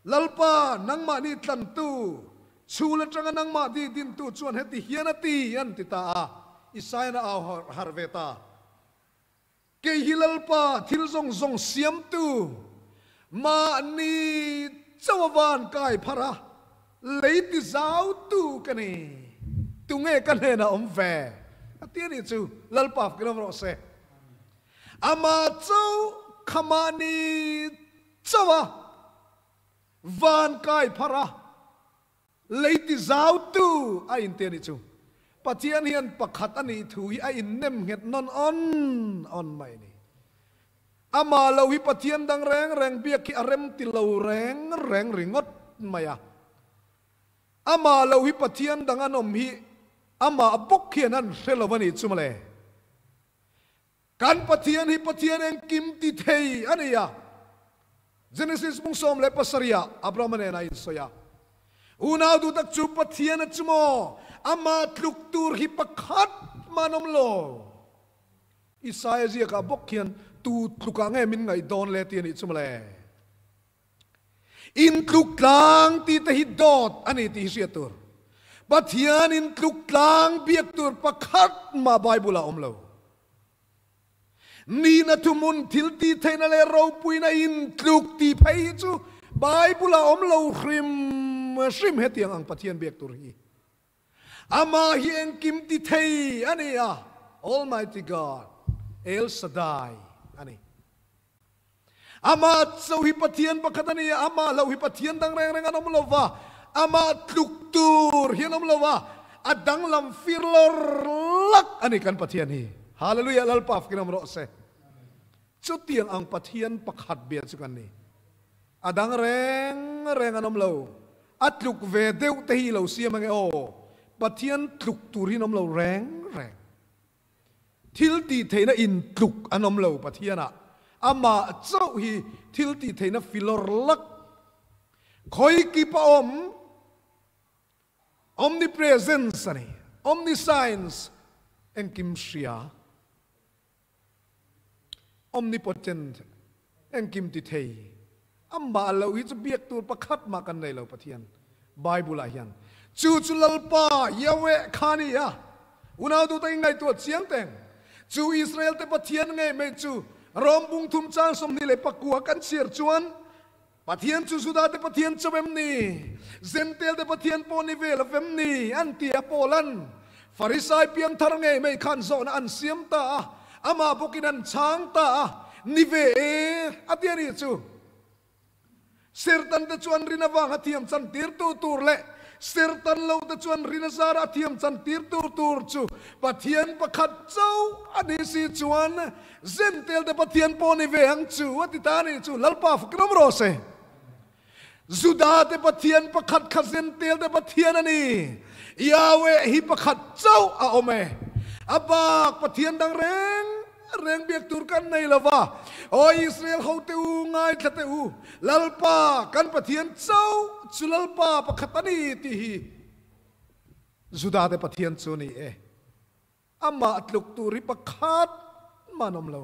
Lalpa, nangmahni tlantu, chhul atanga nangmah di dintu chuan heti hian a ti, an ti ta a. Isaiah a au harh ve ta. Kei hi Lalpa, thil zawng zawng siamtu, mahni chauh a van kai pharh a, lei ti zautu ka ni. Tunge ka hnenah awm ve? A ti a nih chu, Lalpa fak rawh se. Amah chauh. kha mahni chauh a van kai pharh a, lei ti zautu a inti a nih chu. Pathian hian pakhat a nih thu hi a innem nghet nawn awn awn mai a ni. Amah lo hi Pathian dang reng reng biak hi a rem ti lo reng reng ringawt mai a. Amah lo hi Pathian dang an awm hi amah bawk hian an hre lo a nih chu mawle. Kan Pathian hi Pathian engkim ti thei a ni a. Genesis bung 17 ah Abrahama nen a insawi a. Unau duh tak chu Pathian a chu maw? Amah tluk tur hi pakhat mah an awm lo. Isaia ziakah bawk hian tu tlukah nge min ngaih dawn le ti a nih chu mawle. Intluk tlang tih te hi dawt a ni tih hi hriat tur. Pathian intluk tlang biak tur pakhat mah Bible ah awm lo. Nihna thuhmun thil tih theihna leh ropuina intluk tih phei hi chu Bible ah awm lo hrim hrim hetiang ang Pathian biak tur hi. Amah hi engkim ti thei a ni a, Almighty God, El Shaddai a ni. Amah cho hi Pathian pakhat a ni a, amah lo hi Pathian dang reng reng an awm lo va, amah tluk tur hi an awm lo va, a danglam fir lawr lak a ni kan Pathian hi. Hallelujah, Lalpa fkin awm rawh se. Chutiang ang Pathian pakhat bia chu kan ni. A dang reng reng an awm lo. A tluk ve deuh te hi i lo siam ange aw. Pathian tluk tur hi an awm lo reng reng. Thil tih theihna in tluk an awm lo Pathianah. Amah chauh hi thil tih theihna filawr lak. Khawi kip a awm Omnipresence a ni. Omniscience engkim hria. Omnipotent engkim ti thei. Amah loh hi chu biak tur pakhat mah kan nei lo Pathian Bible ah hian. Chu chu Lalpa Yahweh kha a ni a. Unau duhtak in ngaihtuah chiang teng. Chu Israel te Pathian ngei mai chu Rom bung thum chang 29 kan chhiar chuan Pathian chu Juda te Pathian chauh em ni? Zentel te Pathian pawh ni ve lo vem ni? An ti a Paulan Farisai piangthar ngei mai khan zawhna an siam ta a, amah bawkin an chhang ta a, Ni ve e, a ti a nih chu. Sertan te chuan rin avanga thiam chan tirtu tur leh sertan lo te chuan rin azara a thiam chan tirtu tur chu Pathian pakhat chauh a ni si chuan Zentel te Pathian pawh ni ve ang chu a ti ta a nih chu Lalpa fak ram rawh se. Juda te Pathian pakhat kha Zentel te Pathian a ni. Yahweh hi pakhat chauh a awm e. A bak Pathian dang reng reng biak tur kan nei lo va. Aw Israel ho te u, ngaithla te u, Lalpa kan Pathian chauh chu Lalpa pakhat a ni tih hi Juda te Pathian chu a ni e. Amah tluk tur hi pakhat mah an awm lo.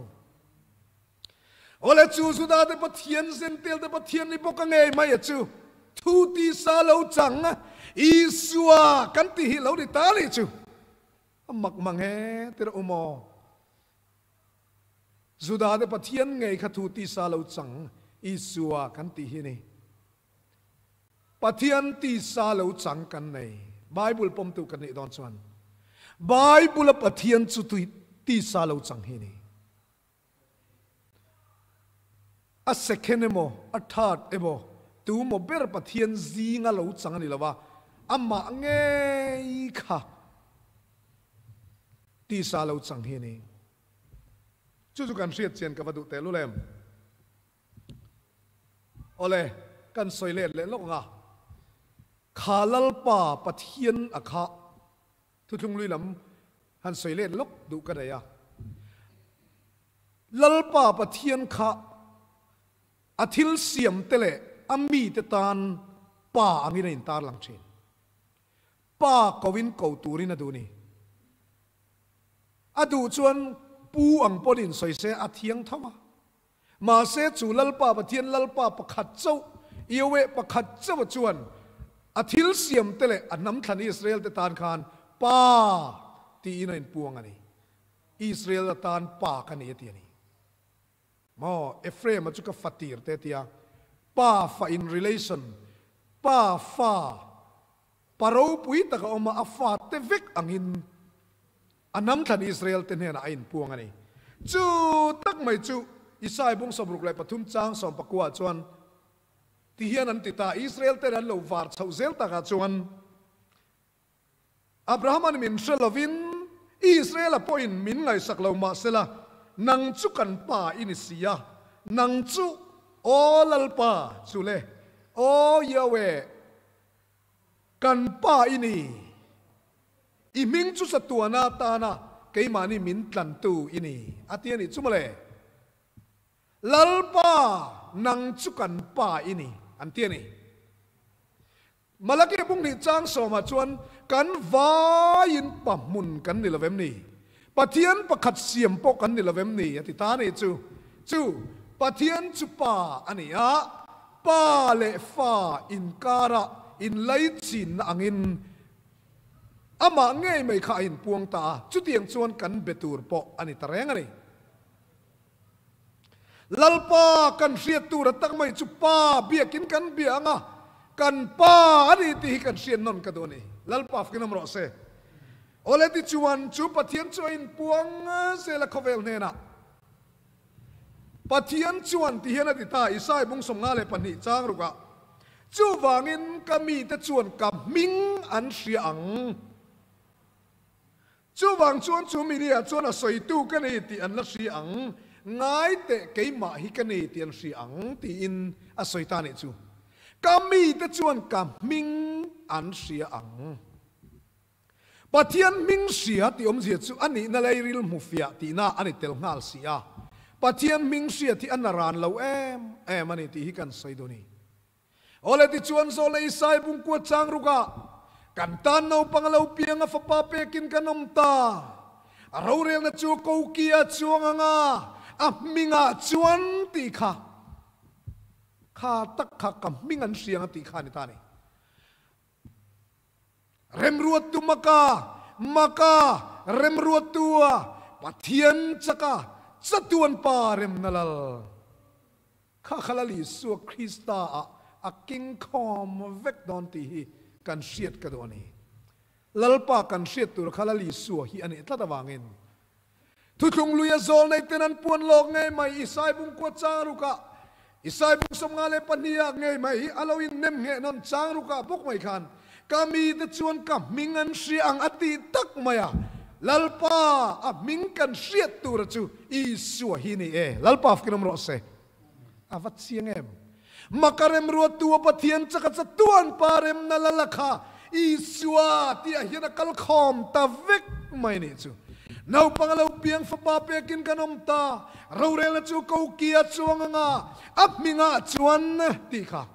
Awle chu Juda te Pathian, Zentel te Pathian ni bawk a ngei mai a chu. Thu tisa lo chang Isua kan ti hi lo ni ta ni chu. A mak mang he tir a um aw. Juda te Pathian ngei kha thu tisa lo chang Isua kan ti hi ni. Pathian tisa lo chang kan nei. Bible pawmtu kan nih dawn chuan Bible a Pathian chu tisa lo chang hi ni. A second emaw, a third emaw, tu maw ber Pathian zinga lo chang a ni lo va, amah ngei kha tisa lo chang hi a ni. Chu chu kan hriat chian ka va duh tehlul em? Awle, kan sawi let leh lawk ang a, kha Lalpa Pathian a kha thuthlung lui lam han sawi let lawk duh ka nei a. Lalpa Pathian kha a thil siam te leh a mite tan pa angin a intarlang thin. Pa koin ko turin a duh ni. A duh chuan pu ang pawn insawi se a thiang tho a. Mahse chu Lalpa Pathian Lalpa pakhat chauh, Yahweh pakhat chauha chuan a thil siam te leh a hnam thlan Israel te tan khan Pa tiin a inpuang a ni. Israel atan Pa ka ni a ti a ni. Maw, Ephraim-a chu ka fa tir te a ti a. Pa fa in relation, Pa fa, pa ropui taka awm a, a fa te vek angin A hnam thlan Israel te hnenah a inpuang a ni. Chu tak mai chu. Isai bung 63 chang 19 chuan ti hian an ti ta Israel ten an lo var chhoh zel takah chuan Abrahaman min hre lovin Israel-a pawhin min ngaihsak lo mahsela nang chu kan pa i ni si a, nang chu Aw Lalpa chu le, Aw Yahweh kan pa i ni. I hming chu chatuana atana keimahni min tlantu i ni, a ti a nih chu mawle. Lalpa, nang chu kan pa i ni, an ti a ni. Malaki bung hnih chang sawmah chuan kan vaiin pa hmun kan ni lo vem ni? Pathian pakhat siam pawh kan ni lo vem ni? A ti ta a nih chu. Chu Pathian chu Pa a ni a, Pa leh Fa inkarah inlaichinna angin Amah ngei mai kha a inpuang ta a, chutiang chuan kan be tur pawh a ni ta reng a ni. Lalpa kan hriat tur a tak mai chu Pa biakin kan bia ang a, kan Pa a ni tih hi kan hriat nawn ka duh a ni. Lalpa fkin awm rawh se. Awle tichuan chu Pathian chu a inpuang zel a khawvel hnenah. Pathian chuan ti hian a ti ta, Isai bung 52 chang rukah, Chuvangin ka mite chuan ka hming an hria ang. Chuvang chuan chu minia chuan a sawitu ka ni tih an la hria ang, ngai teh keimah hi ka ni tih an hria ang tiin a sawi ta nih chu. Ka mite chuan ka hming an hria ang. Pathian hming hria tih awmzia chu a nihna lei ril hmu fiah tihna a ni tel nghal si a. Pathian hming hriat hi a na ran lo em em a ni tih hi kan sawi dawn i. Awle tichuan Zawlna Isai bungkua chang rukah kan tan naupang a lo piang a fapa pekin kan awm ta. A rorelna chu kokia chuang anga a hmingah chuan tih kha kha tak kha ka hming an hriang a tih kha a ni ta a ni. Remruattu maka, maka, remruattua, Pathian chaka, chatuan pa remna lal. Kha kha Lal Isua Krista ah a keng khawm vek dawn tih hi kan hriat ka duh a ni. Lalpa kan hriat tur kha Lal Isua hi a nih tlat avangin Thuthlung lui a zawl nei ten an puan lawk ngei mai Isai bung kua chang rukah Isai bung 52 ah ngei mai hi a lo in nem ngheh nawn chang rukah bawk mai khan ka mite chuan ka hming an hria ang a tih tak mai a Lalpa a hming kan hriat tura chu Isua hi ni e Lalpa fkin awm rawh se a va chiang em Maka remruattu a Pathian chaka chatuan pa remna la la kha Isua tih ah hian a kal khawm ta vek mai nih chu. Naupang a lo piang fapa pekin kan awm ta, rorelna chu ko kia chuang anga a hmingah chuan tih kha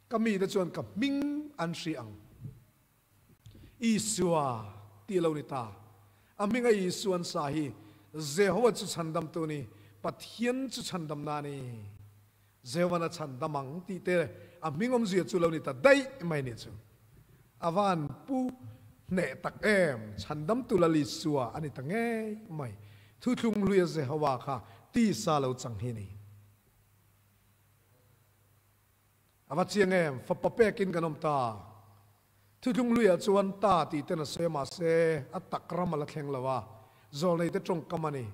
ka mite chuan ka hming an hria ang. Isua tih lo ni ta. A hminga Isua an sa hi Jehovah chu chhandamtu ni, Pathian chu chhandamna ni. Jehovah a chhandam ang tih te a hming awmzia chu lo ni ta daih mai ni chu. A van pu hneh tak em, chhandamtu Lal Isua a ni ta ngei mai. Thuthlung hluia Jehovah kha tisa lo chang hi ni. A va chiang em? Fapa pekin kan awm ta. Thuthlung luiah chuan ta tih ten a sawi a, mahse a tak ram a la thleng lo a, zawlnei te tawngkam a ni.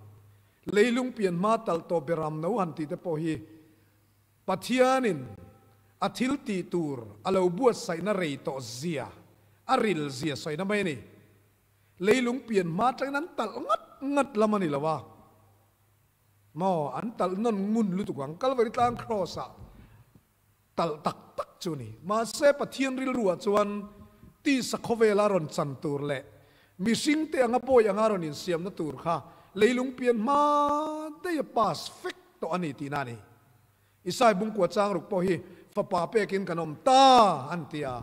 Leilung pian hma talh tawh beram no han tih te pawh hi Pathianin a thil tih tur a lo buatsaihna rei tawh zia, a ril zia sawina mai a ni. Leilung pian hma atangin an talh ngat ngat lam a ni lo a. Maw, an talh nawn ngun lutuk ang. Kalvari tlang Kraws ah talh tak tak chu ni. Mahse Pathian rilru ah chuan tisa khawvela rawn chan tur leh mihring te anga bawi anga rawn insiamna tur kha leilung pian hma daih a pass fek tawh a ni tihna a ni. Isai bungkua chang ruk pawh hi fapa pekin kan awm ta an ti a.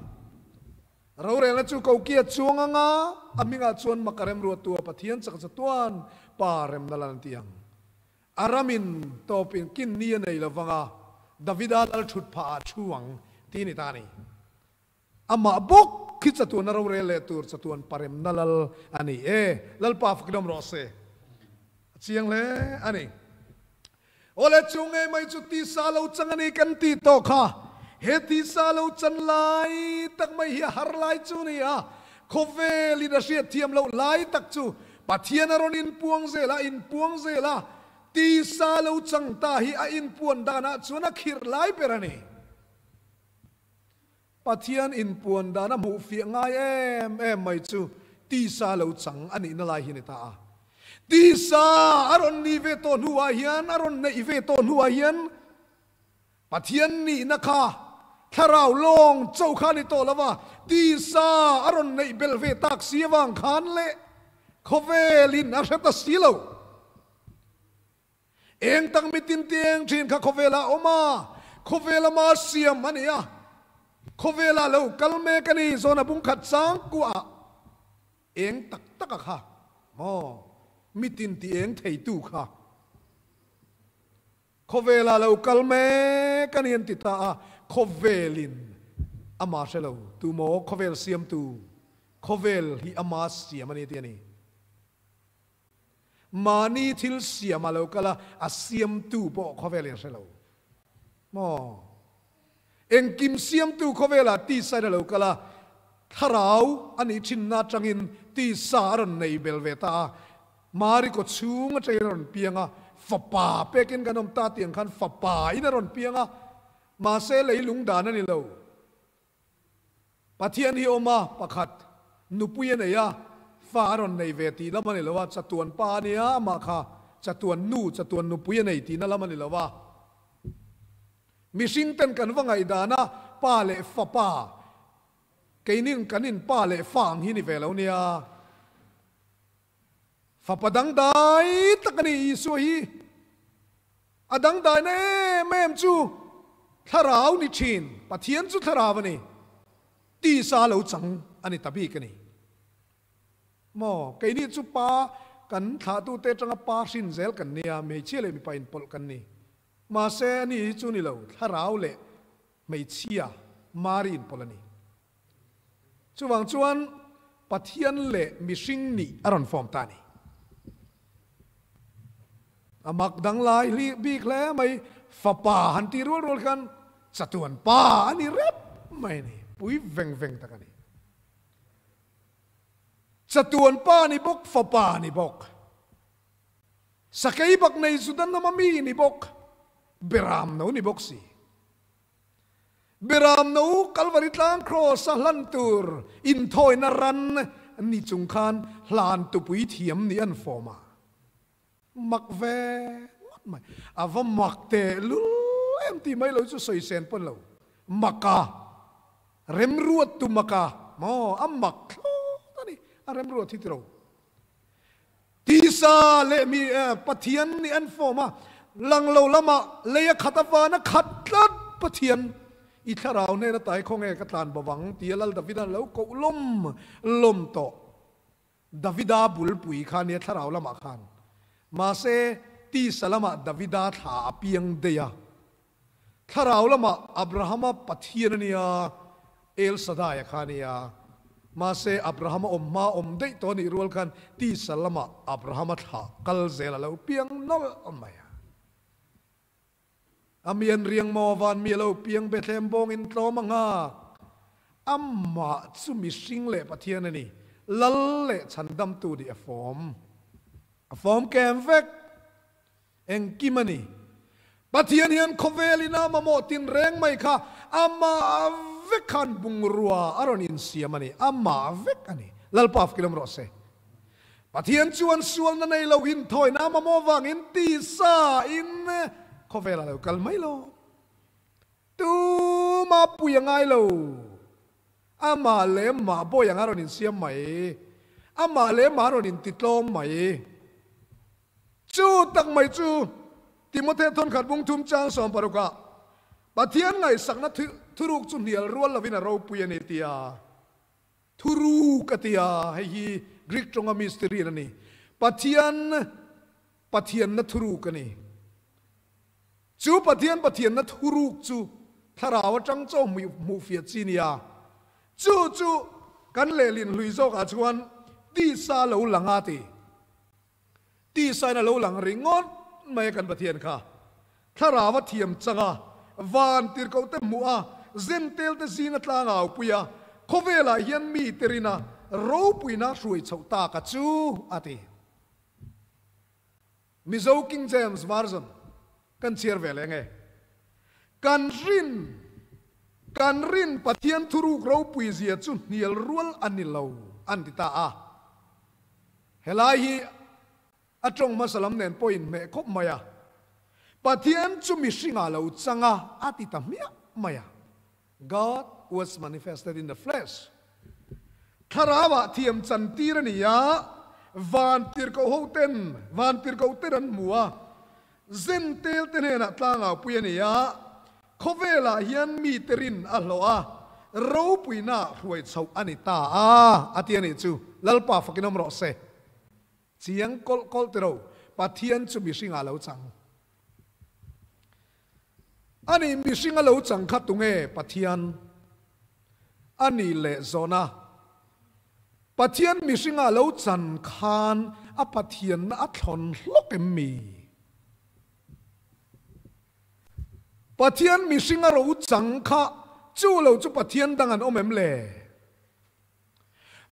Rorelna chu kokia chuang anga a hmingah chuan maka remruattua Pathian chak chatuan pa remna lan an ti ang. A ramin tawpin kin ni a nei lo vanga Davida lal thut phah ah thu ang ti ni ta a ni. Amah bawk khi chatuan a rorel leh tur chatuan pa remna lal a ni e. Lalpa fakin awm rawh se. A chiang hle a ni. Awle chu ngei mai chu tisa lo chang a ni kan tih tawh kha. He tisa lo chan lai tak mai hi a har lai chu a ni a. Khawvelin a hriat thiam loh lai tak chu Pathian a rawn inpuang zel a, inpuang zel a. Tisa lo chang ta hi a inpuan danah chuan a khirh lai ber a ni. Pathian inpuan dan a hmuh fiah ngai em em mai chu tisa lo chang a nihna lai hi a ni ta a. Tisa a rawn nih ve tawh hnuah hian, a rawn neih ve tawh hnuah hian Pathian nihna kha thlarau lawng cho kha a ni tawh lo va, tisa a rawn neih belh ve tak si avang khan leh khawvelin a hre ta si lo. Eng tak mitin tieng thin kha khawvelah a awm a, khawvel ama siam a ni a, khawvelah lo kal mek a ni, zawn a bung khat chang kuah eng tak tak a kha maw, mitin ti eng theitu kha khawvelah lo kal mek a ni an ti ta a, khawvelin ama hre lo tu maw khawvel siamtu, khawvel hi ama siam a ni tih a ni. Mahni thil siam a lo kal a, a siamtu pawh khawvel in hre lo maw? Engkim siamtu khawvelah tisa in a lo kal a, thlarau a nih thinna atangin tisa a rawn nei bel ve ta a, Mari kaw chhung atangin a rawn piang a, fapa pekin kan awm ta tih ang khan fapa in a rawn piang a, mahse leilung dan a ni lo. Pathian hi awm a, pakhat, nupui a nei a, fa a rawn nei ve tih lam a ni lo a, chatuan pa a nia, amah kha chatuan nu, chatuan nupui a nei tihna lam a ni lo a. Mihring ten kan va ngaihdan a, pa leh fapa, keinin kan in pa leh fa ang hi ni ve lo nia. Fapa dangdai tak a ni Isua hi. A dangdaina em em chu thlarau ni thin, Pathian chu thlarau a ni, tisa lo chang a ni ta bik a ni. Maw, keini chu pa kan thlahtute atanga pa hrin zel kan nia, hmeichhia leh mipa inpawlh kan ni. Mahse, ani hi chu ni lo, thlarau leh hmeichhia Mari inpawlh a ni. Chuvang chuan Pathian leh mihring nih a rawn fawm ta a ni. A mak danglai hli bik hle mai, fapa han tih rual rual khan chatuan pa a ni rep mai a ni, pui veng veng tak a ni. Chatuan pa ni bawk, fapa ni bawk, sakei bak nei Juda hnama mi ni bawk, beram no ni bawk si. Beram no Kalvari tlang Kraws a hlan tur inthawina ran ni chung khan hlan tupui thiam nih an fawm a. Mak ve ngawt mai. A va mak teh lul em tih mai lo chu sawi sen pawn lo. Mak a, remruat tu mak a, maw a mak thlawt a ni, a remruat hi tiro. Tisa leh mi Pathian nih an fawm a, lang lo lamah lei a khat a van a khat tlat Pathian i thlarau hnena tai khaw nge ka tlan bo vang tia Lal Davida lo koh lawm lawm tawh. Davida bulpui kha nia thlarau lamah khan. Mahse, tisa lamah Davida thla a piang daih a. Thlarau lamah Abrahama Pathian a nia, El Shaddai a kha a nia. Mahse, Abrahama awm hma awm daih tawh a nih rual khan tisa lamah Abrahama thlah kal zel a lo piang nawlh mai a. A mian riang maw van mi a lo piang Bethlehem bawngin tlawm a nghak. Amah chu mihring leh Pathian a ni, Lal leh Chhandamtu nih a fawm. A fawm kem vek. Engkim a ni. Pathian hian khawvel ina mamawh tinreng mai kha amah vek khan bungrua a rawn insiam a ni. Amah vek a ni. Lalpa fkilawm rawh se. Pathian chuan sualna nei lo inthawina mamawh vangin tisa in khawvel a lo kal mai lo. Tuma pui a ngai lo. Amah leh mah bawi ang a rawn insiam mai. Amah leh mah a rawn intitlawm mai. Chu tak mai chu Timothea thawnkhat bung thum chang 16 ah Pathian ngaihsakna thuruk chu hnial rual lovin a ropui a ni tia thuruk a ti a, hei hi Greek tawnga mystery a ni. Pathian Pathianna thuruk a ni. Chu Pathian Pathianna thuruk chu thlarau atang chaw hmuhfiah chi nia. Chu chu kan lehlin hlui zawkah chuan tisa lo lang a ti. Tisain a lo lang ringawt mai a kan Pathian kha. Thlarau a thiam chang a, van tirhkoh te hmuh a, zen tel te zing a tlang au pui a, khawvelah hian mi te rin a, ropuina hruai chhoh tak a chu, a ti. Mizo King James Version kan chhiar ve leh nge? Kan rin, kan rin Pathian thuruk ropui zia chu hnial rual a ni lo, an ti ta a. Helai hi a tawng hmasa lam nen pawh inhmeh khawp mai a. Pathian chu mihringah lo chang a, a ti ta hmiah mai a. God was manifested in the flesh. Thlarauah thiam chantir a ni a, van tirhkoh ho ten, van tirhkoh ten an hmu a, zen tel te hnenah tlangaupui a ni a, khawvelah hian mite rin a hlawh a, ropuina hruai chhoh a ni ta a, a ti a nih chu. Lalpa fakin awm rawh se. Chiang kawlh kawlh tiro, Pathian chu mihringah lo chang. A nih mihring a lo chang kha tunge Pathian a nih leh zawhna? Pathian mihring a lo chan khan a Pathianna a thlawn hlawk em mi? Pathian mihring a ro chang kha chu lo chu Pathian dang an awm em le?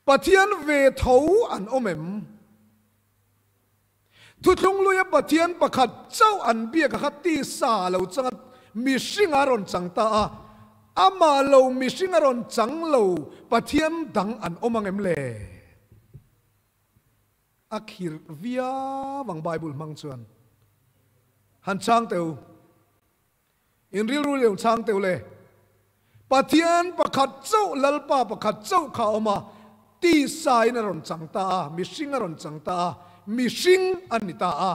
Pathian ve tho an awm em? Thuthlung luia Pathian pakhat chauh an biak a kha tisa a lo chang a, mihring a rawn chang ta a, amah lo mihring a rawn chang lo Pathian dang an awm ang em le? A khirh viau ang Bible hmang chuan. Han chang teh u. In rilru leh chang teh u le. Pathian pakhat chauh, Lalpa pakhat chauh kha a awm a, tisa in a rawn chang ta a, mihring a rawn chang ta a, mihring a ni ta a.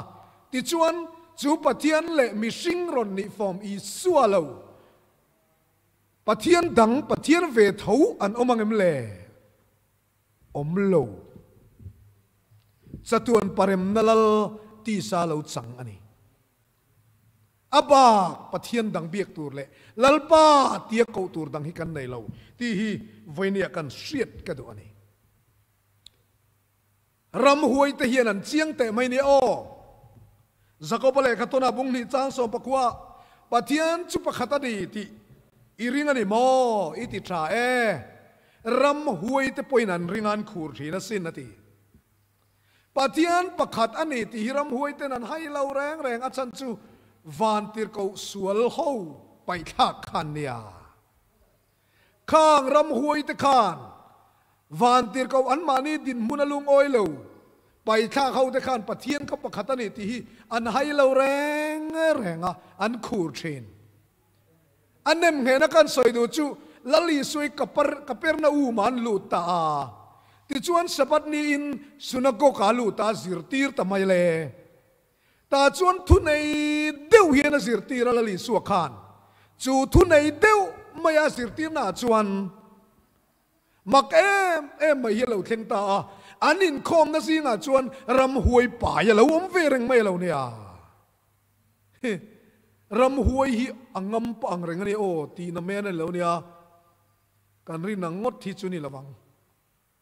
Tichuan, chu Pathian leh mihring rawn nih fawm Isua lo, Pathian dang, Pathian ve tho an awm ang em le? Awm lo. Chatuan paremna lal tisa lo chang a ni. A bak Pathian dang biak tur leh Lalpa tia koh tur dang hi kan nei lo tih hi vawinia kan hriat ka duh a ni. Ramhuai te hian an chiang teh mai nia aw. Jakoba lehkha tawnah bung hnih chang sawm pakua Pathian chu pakhat a ni tih i ring a ni maw? I ti tha e. Ramhuai te pawhin an ring a an khur thin asin a ti. Pathian pakhat a ni tih hi ramhuai ten an hai lo reng reng, a chhan chu vantirhkoh sual ho paihthlak khan nia. Khang ramhuai te khan vantirhkoh anmahni dinhmun a lungawi lo paihthlak ho te khan Pathian kha pakhat a ni tih hi an hai lo reng reng a, an khur thin. A nem nghena kan sawi duh chu Lal Isui Kapernaum-ah an lut ta a. Tichuan Sabbath niin synagogue-ah a lut a, a zirtir ta mai le. Tah chuan thunei deuh hian a zirtir a Lal Isua khan. Chu thunei deuh maia a zirtirnaah chuan mak em em mai hi a lo thleng ta a. An inkhawmna zingah chuan ramhuai pai a lo awm ve reng mai a lo nia. Hi, ramhuai hi a ngam pah ang reng a ni aw tih na men a ni lo nia, kan rin ang ngawt hi chu ni lo ang.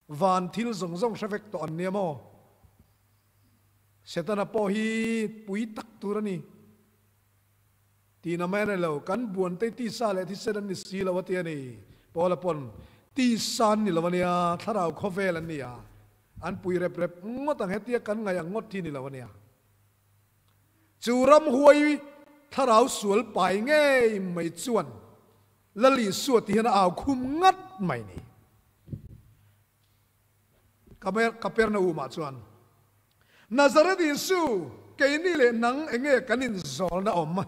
Van thil zawng zawng hre vek tawh an nia maw? Setana pawh hi pui tak tur a ni tih na men a ni lo, kan buan te tisa leh thisen an ni si lo a ti a ni. Paula pawn tisa an ni lo a nia, thlarau khawvel an ni a, an pui rep rep ngawt ang hetia kan ngaih ang ngawt hi ni lo a nia. Chu ramhuai thlarau sual pai ngei mai chuan Lal Isua ti hian a au khum ngat mai ni. Kapernaum-ah chuan, Nazareth Isu, keini leh nang enge kan inzawlna awm?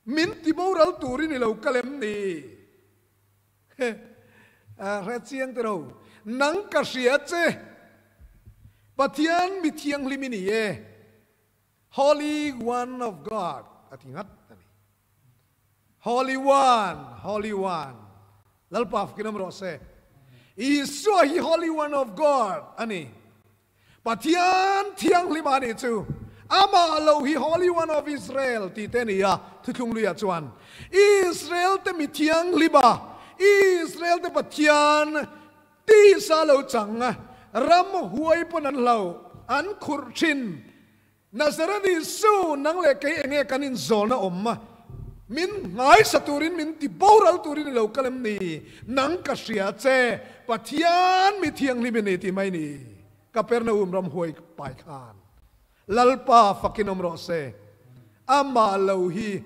Min ti boral turin i lo kal em ni? He, hre chiang te ro. Nang ka hria che. Pathian mi thianghlim i ni e. Holy One of God a ti ngat a ni. Holy One, Holy One. Lalpa fakin awm rawh se. Isua hi Holy One of God a ni. Pathian thianghlim a nih chu amah lo hi Holy One of Israel tih te a ni a, thuthlung luiah chuan Israel te mi thianghlim a, Israel te Pathian tisa lo chang ram huai pawn an hlo, an khurh thin. Nazareth Isu, nang leh kei enge kan inzawlna awm? Min nghaisa turin, min ti boral turin i lo kal em ni? Nang ka hria che, Pathian mi thianghlim i ni tih mai ni. Kapernaum ram huai pai khan. Lalpa fakin awm rawh se. Amah lo hi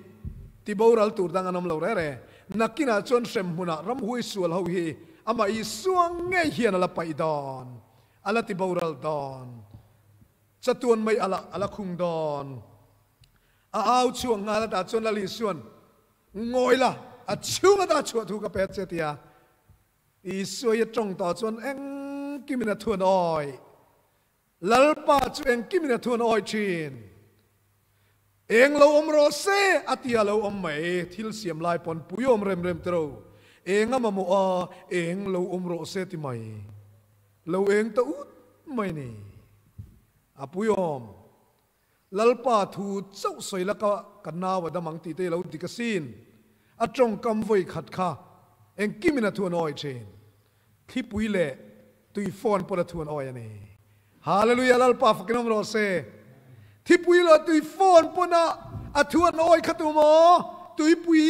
tiboral tur dang an awm lo re re. Nakinah chuan hremhmunah ramhuai sual ho hi amah Isua ngei hian a la paih dawn, a la tiboral dawn. Chatuan mai ala a la khung dawn. A au chhuak nghal a tah chuan Lal Isua'n, Ngawi la, a chhung ata chhuah thu ka pe che tia Isua hi a tawng tawh chuan engkimin a thuan awih. Lalpa chu engkimin a thuan awih thin. Eng lo awm rawh se a tia lo awm mai, thil siam lai pawn pui awm rem rem tiro. Eng a mamawh a, eng lo awm rawh se ti mai. Lo eng ta ut mai ni. A pui awm. Lalpa thu chauh sawi la ka ka nau a dam ang tih te i lo dik asin. A tawngkam vawi khat kha engkimin a thuan awi thin. Thlipui leh tui phone pawn a thuan awi a ni. Hallelujah Lalpa fakin awm rawh se. Thipui leh tui phone pawn a a thuan awi kha tu maw? Tuipui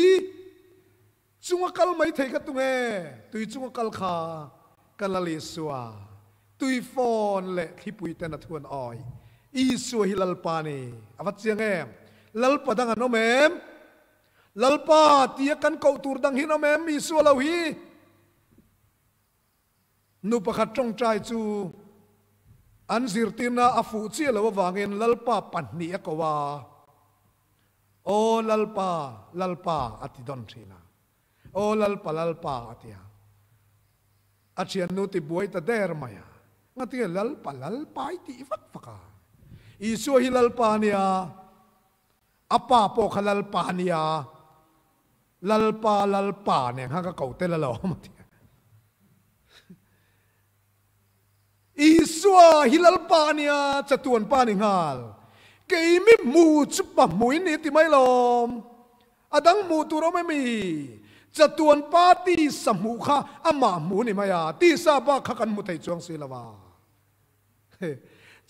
chunga kal mai thei kha tunge? Tui chunga kal kha ka Lal Isua. Tui phone leh thlipui ten a thuan awi. Isua hi Lalpa ni. A va chiang em? Lalpa dang an awm em? Lalpa tia kan koh tur dang hi an awm em? Isua lo hi. Nu pakhat tawngtai chu an zirtirna a fuh chiah loh avangin Lalpa pahnih a ko a, Aw Lalpa, Lalpa a ti dawn thin a. Aw Lalpa, Lalpa a ti a. A thiannu ti buai ta der mai a. Ngatinge Lalpa, Lalpa i tih vak vak a? Isua hi Lalpa a nia, a pa pawh kha Lalpa a nia. Lalpa Lalpa nen khan ka ko tel alawm a ti a. Isua hi Lalpa a nia, chatuan pa a ni nghal. Keimi hmu chu pa hmuin ni ti mai lawm. A dang hmuh tur awm emi? Chatuan pa tisa hmuh kha amah hmu ni mai a, tisa bak kha kan hmu thei chuang si lo a.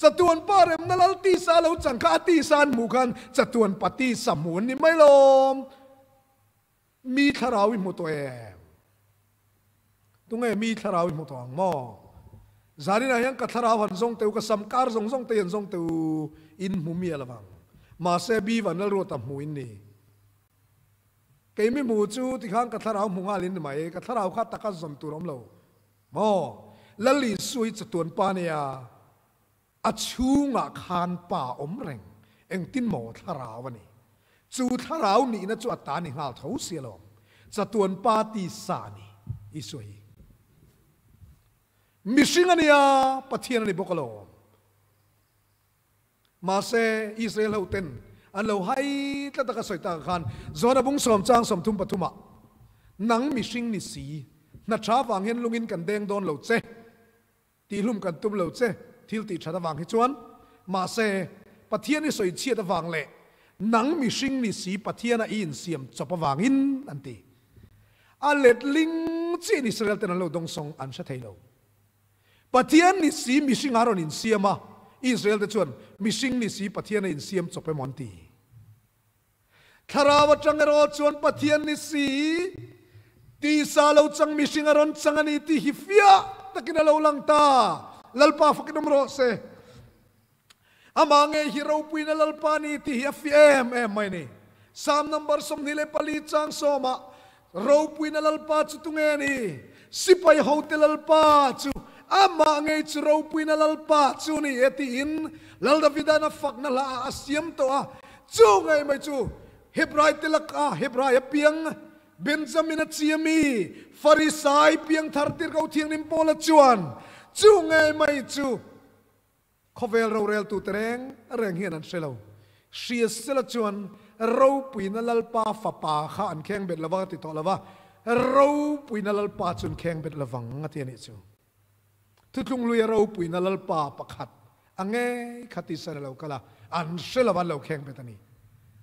Chatuan pa remna lal tisa lo chang kha a tisa an hmuh khan chatuan pa tisa hmu an ni mai lawm. Mi thlarau i hmu tawh em? Tunge mi thlarau i hmu tawh ang maw? Zaninah hian ka thlarau han zawng teh u, ka sam kar zawng zawng te hi han zawng teh u, in hmu miah lo vang. Mahse Bivan Lalruata hmu in ni. Kei mi hmu chu tikhan ka thlarau hmu nghal in ni mai, ka thlarau kha taka zawn tur awm lo. Maw? Lal Isua hi chatuan pa nia, a chhungah khan pa awm reng, engtin maw thlarau a ni. Chu thlarau nihna chu a ta ni nghal tho si alawm. Chatuan pa tisa a ni, Isua hi. Mihring a nia, Pathian a ni bawk alawm. Mahse, Israel hoten an lo hai tlat a ka sawi takah khan Jona bung sawm chang 33 ah, Nang mihring ni si, hna tha vang hian lungin kan deng dawn lo che, tihlum kan tum lo che, thil tih that avang hi chuan. Mahse, Pathian i sawi chhiat avang leh nang mihring ni si Pathiana i insiam chawp avangin an ti. A letling chiahin Israel ten an lo dawngsawng an hre thei lo. Pathian ni si mihring a rawn insiam a, Israel te chuan mihring ni si Pathian a insiam chawp emaw an ti. Thlarau atang erawh chuan Pathian ni si tisa lo chang mihring a rawn chang a ni tih hi fiah takin a lo lang ta. Lalpa fakin awm rawh se. Amah ngei hi ropuina Lalpa ni tih hi a fiah em em mai a ni. Psalm number 24 chang sawmah, Ropuina Lalpa chu tunge ni? Sipai hote Lalpa chu amah ngei chu ropuina Lalpa chu ni e tiin Lal Davida'n a fakna hla ah a siam tawh a. Chu ngei mai chu Hebrai te laka Hebrai a piang Benjamin a chi ami Farisai piangthar tirhkoh thianghlim Paula chuan chu ngei mai chu Khawvel roreltute reng reng hian an hre lo. Hria sela chuan ropuina Lalpa fapa kha an kheng bet lova ti tawh lova, ropuina Lalpa chu an kheng bet lovang a ti a nih chu. Thuthlung hluia ropuina Lalpa pakhat a ngei kha tisa a lo kal a, an hre lova an lo kheng bet a ni.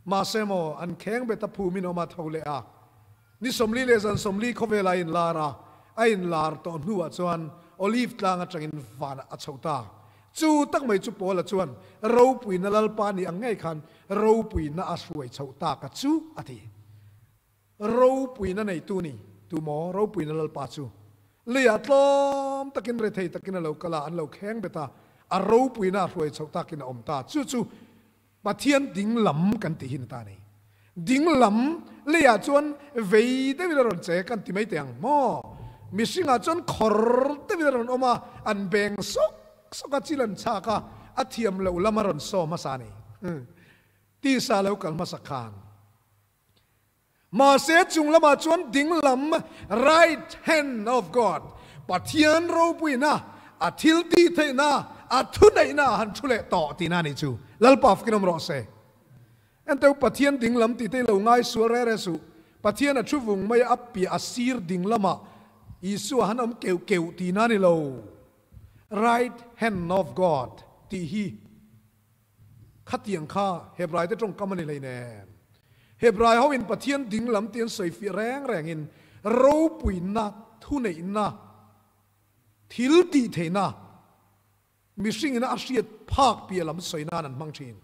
Mahse maw, an kheng bet a phumin awm a tho leh a, Ni 40 leh zan 40 khawvel a inlar a, a inlar tawh hnuah chuan Olive tlang atangin vanah a chho ta. Chu tak mai chu Paula chuan ropuina Lalpa ni ang ngei khan ropuina a hruai chhoh ta ka chu a ti. Ropuina neitu ni tu maw ropuina Lalpa chu leiah tlawm takin rethei takin a lo kal a, an lo kheng bet a. A ropuina a hruai chhoh takin a awm ta. Chu chu Pathian ding lam kan tih hi ni ta a ni. Ding lam leiah chuan vei deuhin a rawn che kan ti mai teh ang maw? Mihringah chuan khawr deuhin a rawn awm a, an beng sawk sawk a, chil an chhak a, a thiam loh lam a rawn saw hmasa a ni. Tisa lo kal hmasa khan. Mahse chung lamah chuan ding lam, right hand of God, Pathian ropuina, a thil tih theihna, a thuneihna a han thu leh tawh tihna a nih chu. Lalpa fkin awm rawh se. Enteu Pathian ding lam tih te i lo ngai sual re re suh. Pathian a thu vung mai a piah a sir ding lamah Isua han awm keuh keuh tihna a ni lo. Right hand of God tih hi. Khatiang kha Hebraite tawngkam a ni hleinem. Hebrai hoin Pathian ding lam tih an sawi fiah reng rengin ropuina, thuneihna, thil tih theihna, mihringina a hriat phak piah lam sawi nan an hmang thin.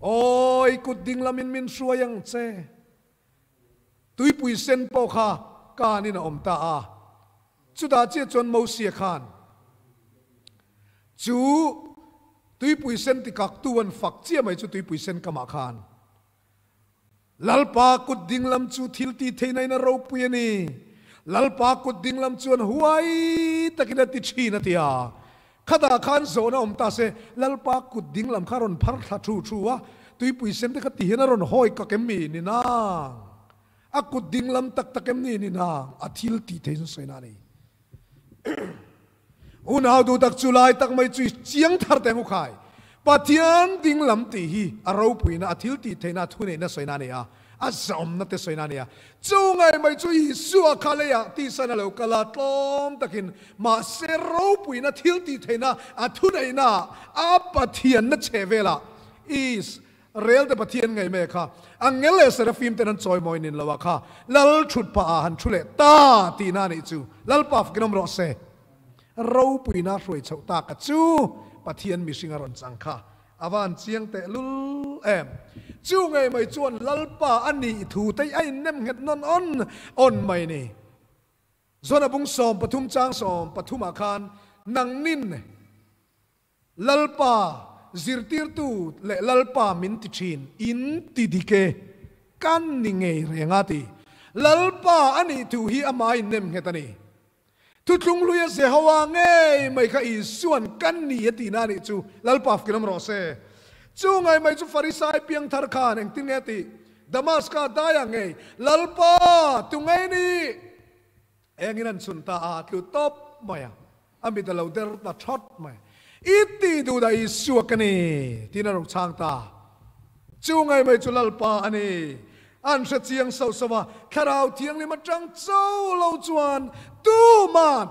Awi, kut ding lamin min hruai ang che. Tuipui sen pawh kha kanin a awm ta a. Chutah chiah chuan Mosia khan chu tuipui sen tikaktu an fak chiah mai chu tuipui sen kamah khan Lalpa kut dinglam chu thil ti theihna in a ropui a ni. Lalpa kut dinglam chuan huai takin a ti thin a ti a. Khatah khan zawhna awm ta se, Lalpa kut dinglam kha a rawn phar thla thu thu a, tuipui sen te kha ti hian a rawn hawi kak em mi ni nang? A kut dinglam tak tak em ni ni nang? A thil tih thei chu sawi na a ni. Unau duh tak chu lai tak mai chu i chiang thar teh ang u khai. Pathian dinglam tih hi a ropuina, a thil tih theihna, a thuneihna sawi na a ni a, a zahawmna te sawi na a ni a. Chu ngai mai chu Isua kha leiah tisan a lo kal a, tlawm takin, mahse ropuina, thil tih theihna, a thuneihna, a Pathianna chhe velah Is. Rel te Pathian ngei mai kha angel leh serafim ten an chawimawi nin lo ah kha Lal thut pah ah han thu leh ta tihna a nih chu. Lalpa fakin awm rawh se. Ropuina hruai chhoh tak a chu Pathian mihring a rawn chang kha a van chiang teh lul em. Chu ngei mai chuan Lalpa a nih thu te a innem nghet nawn awn awn mai ni. Zona bung 13 chang 13 ah khan nangnin Lalpa, zirtirtu leh Lalpa min ti thin, in ti dik e, kan ni ngei reng a ti. Lalpa a nih thu hi amah in nem nghet a ni. Thuthlung hluia Jehowa ngei mai kha Isuan kan ni a tihna a nih chu Lalpa fkin awm rawh se. Chu ngai mai chu Farisai piangthar khan engtin nge a tih? Damaska daiah ngei, Lalpa, tu ngei ni? Engin an chhun ta a, tlu tawp mai a, a mit a lo der ta thawt mai. I tih duh dah Isua ka ni, tiin a rawn chhang ta. Chu ngai mai chu Lalpa a ni. An hre chiang sauh sauh a, Thlarau Thianghlim atang cho lo chuan tuman,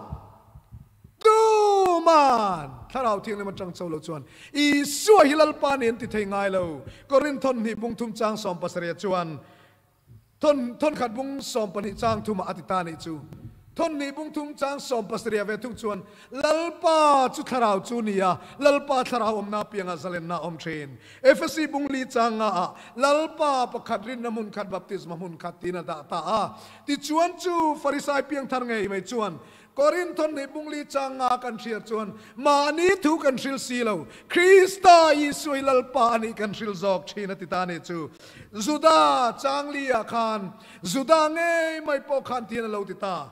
tuman Thlarau Thianghlim atang cho lo chuan Isua hi Lalpa ni an ti thei ngai lo. Korinthon hnih bung thum chang 17 chuan Thawn thawn khat bung 12 chang thumah a ti ta nih chu. Thawn hnih bung thum chang 17 ve thung chuan, Lalpa chu thlarau chu ni a, Lalpa thlarau awmna piangah zalenna a awm thin. Efesi bung li chang nga ah, Lalpa pakhat rinna hmun khat baptisma hmun khat tiin a dah ta a. Tichuan chu Farisai piangthar ngei mai chuan, Korinth thawn hnih bung li chang nga kan hriat chuan mahni thu kan hril si lo, Krista Isua hi Lalpa a nih kan hril zawk thin a ti ta a nih chu. Juda chang li ah khan Juda ngei mai pawh khan tihian a lo ti ta,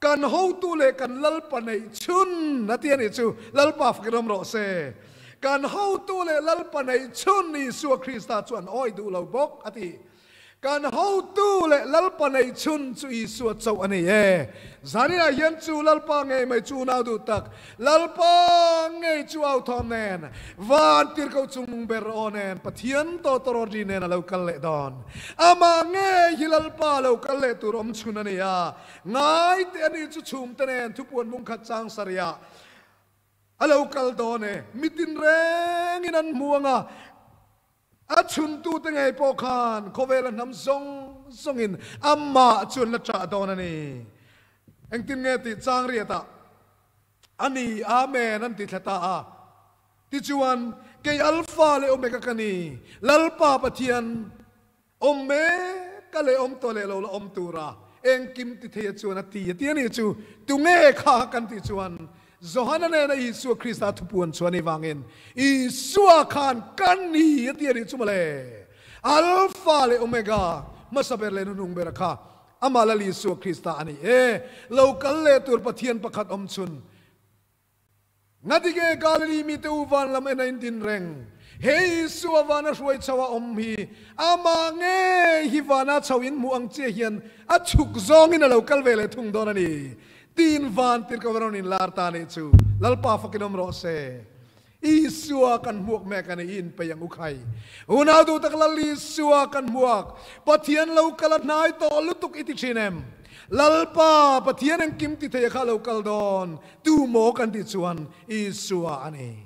Kan hotu leh kan Lalpa neih chhun a ti a nih chu, Lalpa fakin awm rawh se. Kan hotu leh Lalpa neih chhun Isua Krista chu an awi duh lo bawk a ti. Kan hotu leh Lalpa neih chhun chu Isua chauh a ni e. Zaninah hian chu Lalpa ngei mai chu unau duh tak, Lalpa ngei chu au thawm nen, van tirhkoh chung ber aw nen, Pathian tawtawrawt ri nen a lo kal leh dawn. Amah ngei hi Lalpa lo kal leh tur awm chhun a ni a. Ngai teh a ni chu chhumte nen thupuan mung khat chang sarih a lo kal dawn e. Mitin rengin an hmu ang a. A chhuntute ngei pawh khan khawvela hnam zawng zawngin amah chu an la chah dawn a ni. Engtin nge tih chang riatah a ni, Amen an ti thla ta a. Tichuan, kei Alpha leh Omega ka ni, Lalpa Pathian, awm mek ka leh awm tawh leh lo la awm tura engkim ti theia chuan a ti a ti a nih chu. Tunge kha kan tih chuan? Johana nena Isua Krista thupuan chuan i vangin Isua khan ka ni a ti a nih chu mawle. Alpha leh Omega, hmasa ber leh hnuhnung bera kha amah Lal Isua Krista a ni e. Lo kal leh tur Pathian pakhat awm chhun. Ngatige Galili mite u van lam en a indin reng? He Isua vana hruai chho a awm hi amah nge hi vana chho in hmuh ang chiah hian a chhuk zawngin a lo kal ve leh thung dawn a ni. Tiin van tir ko rawn inlar ta nih chu Lalpa fakin awm rawh se. Isua kan hmuak mek a ni i inpeih ang u khai. Unau duh tak Lal Isua kan hmuak. Pathian lo kal a hnai tawh lutuk i ti thin em? Lalpa Pathian engkim ti thei a kha lo kal dawn. Tu maw kan tih chuan Isua a ni.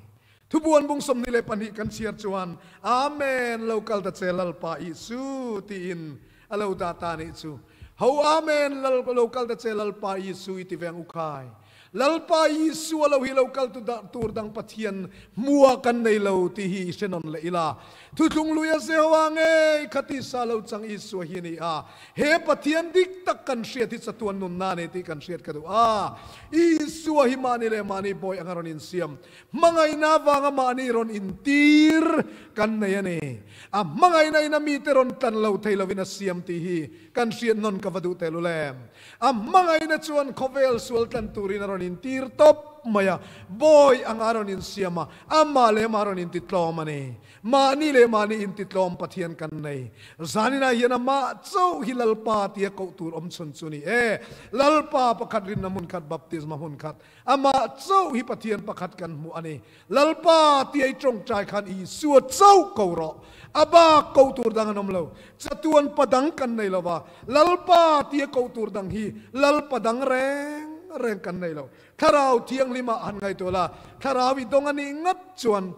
Thubuan bung 22 kan chhiar chuan Amen lo kal ta che Lalpa Isu tiin a lo dah ta nih chu. Ho Amen lal lo kal ta che Lalpa Isu i ti veng u khai. Lalpa Isua lo hi lo kal tu tur dang Pathian hmua kan nei lo tih hi i hre nawn leh ila. Thuthlung lui a Jehovah ngei kha tisa lo chang Isua hi a ni a. He Pathian dik tak kan hriat hi chatuan nunna a ni tih kan hriat ka duh a. Isua hi mahni leh mahni bawi anga rawn insiam, hmangaihna avanga mahni rawn intir kan nei a ni. A hmangaihna in a mite rawn tlan lo thei lovin a siam tih hi kan hriat nawn ka va duh tel u le. A hmangaihna chuan khawvel sual tlan turin a rawn intir tawp mai a, bawi anga a rawn insiam a, amah leh amah a rawn intitlawm a ni. Mahni leh mahni intitlawm Pathian kan nei. Zaninah hian amah chauh hi Lalpa tia koh tur awm chhun chu ni e. Lalpa pakhat rinna hmun khat, baptisma hmun khat, amah chauh hi Pathian pakhat kan hmuh a ni. Lalpa tia i tawngtai khan Isua chauh ko rawh. A bak koh tur dang an awm lo. Chatuan pa dang kan nei lo va, Lalpa tia koh tur dang hi Lalpa dang reng reng kan nei lo. Thlarau Thianghlimah han ngaihtuah la, Thlarau i dawng a nih ngat chuan,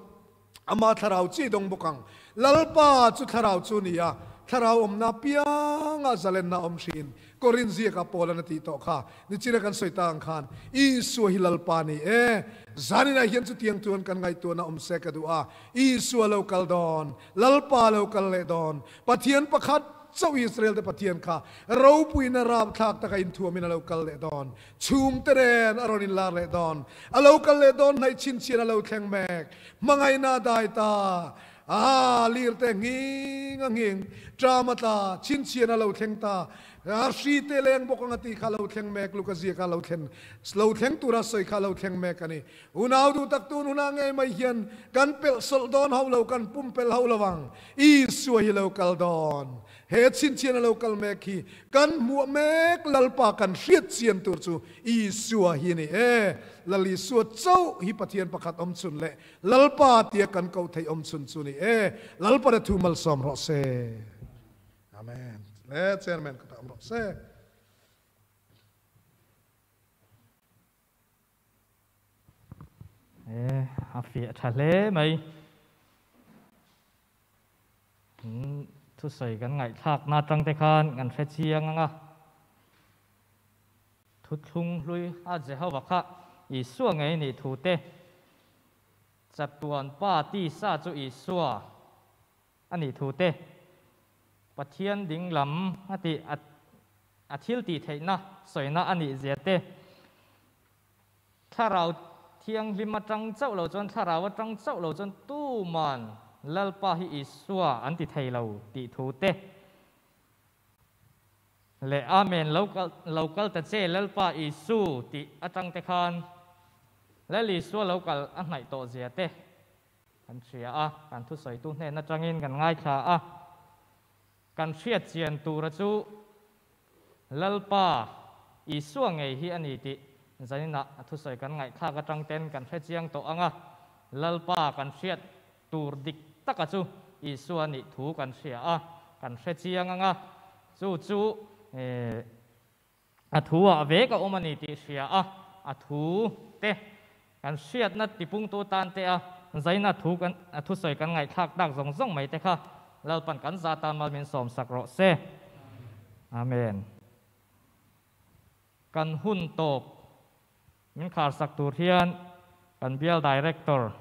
Ama thlarau chi dawng bawk ang. Lalpa chu thlarau chu ni a, thlarau awmna piangah zalenna awm hrin. Korin ziakah Paulan a tih tawh kha. Nichina kan sawi ta ang khan, Isua hi Lalpa ni e. Zaninah hian chutiang chuan kan ngaihtuahna awm se ka duh a. Isua lo kal dawn, Lalpa lo kal leh dawn. Pathian pakhat chauh Israel te Pathian kha ropuina rapthlak taka inthuamin a lo kal leh dawn. Chhum te nen a rawn inlar leh dawn. A lo kal leh dawn hnaih chhinchhian a lo thleng mek. Hmangaihna a dai ta. Aa, lir te nghing a nghing. Ṭam a tla, chhinchhian a lo thleng ta. A hri te leng bawk ang a tih kha a lo thleng mek. Luka ziaka a lo thlen, lo thleng tura sawi kha a lo thleng mek a ni. Unau duh tak tun hunah ngei mai hian kan pelh sawlh dawn ho lo, kan pumpelh ho lo ang. Isua hi lo kal dawn. He chhinchhian a lo kal mek hi kan hmuah mek Lalpa kan hriat chian tur chu Isua hi a ni e. Lal Isua chauh hi Pathian pakhat awm chhun leh Lalpa tia kan koh theih awm chhun chu a ni e. Lalpa re thu malsawm rawh se. Amen. Le Chairman ka ta awm rawh se. E, a fiah tha hle mai. Thusawi kan ngaihthlakna atang te khan kan hre chiang ang a, thuthlung hlui a Jehova kha Isua ngei nih thu te, chatuan pa tisa chu Isua a nih thu te, Pathian ding lam a tih a thil tih theihna sawina a nih zia te, Thlarau Thianghlim atang chauh lo chuan, Thlarau atang chauh lo chuan tuman Lalpa hi Isua an ti thei lo tih thu te leh Amen lo kal lo kal ta che Lalpa Isu tih atang te khan Lal Isua lo kal a hnaih tawh zia te kan hria a, kan thusawitu hnen atangin kan ngaithla a, kan hriat chian tura chu Lalpa, Isua ngei hi a ni tih zaninah a thusawi kan ngaihthlak atang ten kan hre chiang tawh ang a, Lalpa kan hriat tur dik taka chu Isua nih thu kan hria a, kan hre chiang ang a, chu chu a thu ah vek a awm a ni tih hria a, a thu te kan hriatna tipungtu tan te a zaina thu kan a thusawi kan ngaihthlak tak zawng zawng mai te kha Lalpan kan za tan mal min sawm sak rawh se. Amen. Kan hun tawp min khar sak tur hian kan bial director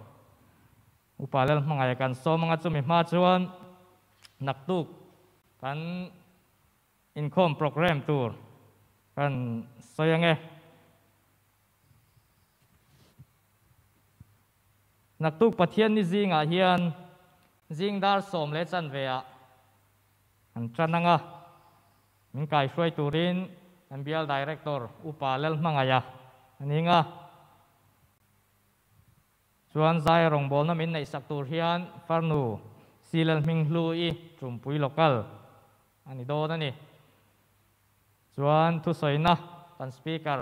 Upa Lalhmangaih kan sawm anga chumi hma chuan naktuk kan Inkhawm programme tur kan sawi ange. Naktuk Pathian ni zingah hian zing dar sawm leh chanve ah an tan anga min kaihruai turin an bial Director Upa Lalhmangaia a ning a. Chuan zai rawngbawlna min neihsak tur hian farnu Silal Hminghlu-i Tumpui Local a ni dawn a ni. Chuan thusawina kan Speaker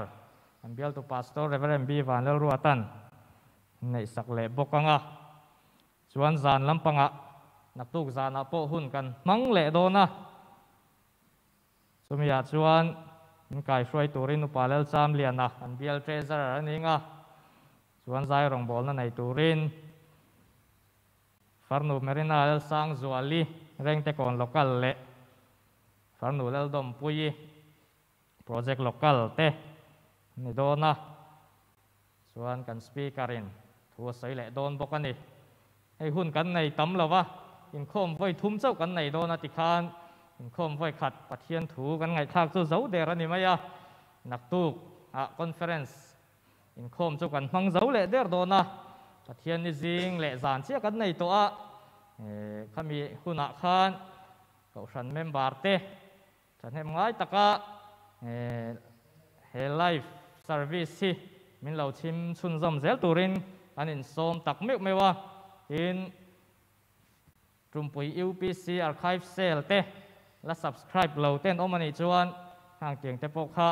kan bialtu Pastor Rev. B. Vanlalruatan neihsak leh bawk ang a. Chuan zan lampangah naktuk zanah pawh hun kan hmang leh dawn a. Chumi-ah chuan min kaihruai turin Upa Lalchamliana kan bial Treasurer a ning a. Chuan zai rawngbawlna nei turin Farnu Marina Lalsangzuali Rengtekawn Local leh Farnu Laldawmpuii Project Local te an ni dawn a, chuan kan Speaker in thu a sawi leh dawn bawk a ni. Hei hun kan nei tam lo va, inkhawm vawi thum chauh kan nei dawn a tikhan inkhawm vawi khat Pathian thu kan ngaihthlak chu zo der a ni mai a, naktuk ah Conference Inkhawm chu kan hmang zo leh der dawn a, Pathian ni zing leh zan chiah kan nei tawh a, khami hunah khan Kohhran member te thahnem ngai taka he live service hi min lo chhim chhunzawm zel turin kan insawm tak meuh meuh a, tin Tumpui UPC Archive Cell te la subscribe lo ten awm a nih chuan hang tiang te pawh kha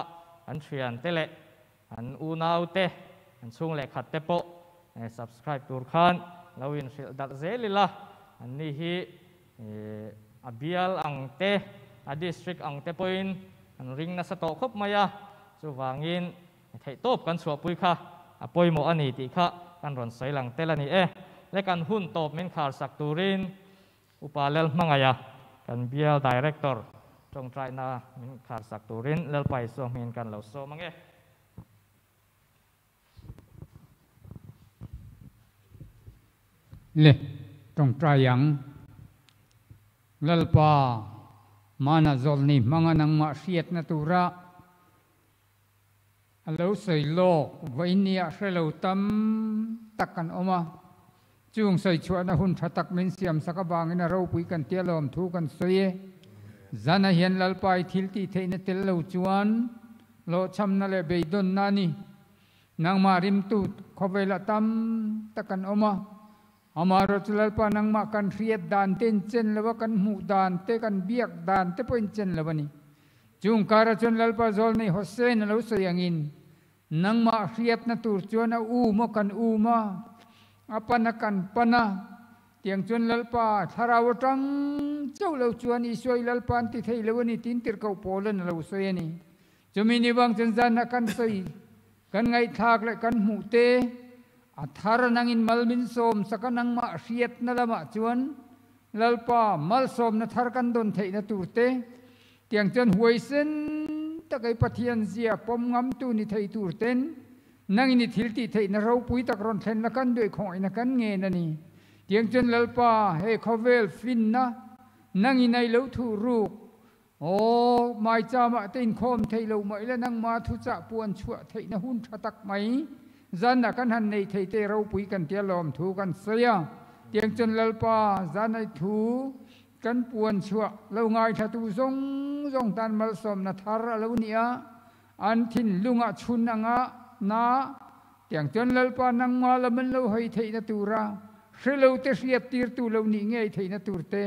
an thian te leh an unau te, an chhung leh khat te pawh subscribe tur khan lo inhrilh darh zel ila, an ni hi a bial ang te, a district ang te pawhin an ring nasa tawh khawp mai a, chuvangin Theihtawp kan chhuahpui kha a pawimawh a ni tih kha kan rawn sawi lang tel a ni e. Le kan hun tawp min kharsak turin Upa Lalhmangaia kan bial Director tawngtaina min kharsak turin Lalpa Isua hmingin kan lo sawm ang e. Le tawngtai ang. Lalpa, mana zawlni hmanga nangmah hriatna tura A lo sawi lawk, vawinia hre lo tam tak kan awm a, chung sawi chhuahna hun tha tak min siam sak avangin a ropui kan tia lawm thu kan sawi e. Zana hian Lalpai thil tih theihna tel lo chuan hlawhchhamna leh beidawnna a ni. Nangmah rimtu khawvelah tam tak kan awm a, amaherawhchu chu Lalpa nangmah kan hriat dan te inchen lo a, kan hmuh dan te, kan biak dan te pawh inchen lo a ni. Chung kara chuan Lalpa zawl nei Hossein a lo sawi angin, Nangmah hriatna tur chuan a um a kan um a, a pan a kan pan a, tiang chuan Lalpa thlarau atang chauh lo chuan Isua i Lalpa an ti thei lo a ni tiin tirhkoh Paulan a lo sawi a ni. Chumi ni vang chuan zanah kan sawi, kan ngaihthlak leh kan hmuh te a thar nangin mal min sawm sak a, nangmah hriatna lamah chuan Lalpa malsawmna thar kan dawn theihna tur te, Tiang chuan huaisen tak ei Pathian zia pawm ngamtu ni thei tur ten nangin i thil tih theihna ropui tak rawn thlenna kan duai khawngaihna kan ngen a ni. Tiang chuan Lalpa, he khawvel finna nangin ai lo thuh ruk, aw, maichamah te inkhawm theih lo mah ila nangma thuchah puan chhuah theihna hun tha tak mai zanah kan han nei thei te ropui kan tia lawmthu kan sawi a. Tiang chuan Lalpa, zan ai thu Kan puan chhuah lo ngaithlatu zawng zawng tan malsawmna thar a lo ni a, an thinlungah chhun anga na tiang chuan Lalpa nangma lam an lo hawi theihna tura hre lo te hriat tirtu lo nih ngei theihna tur te,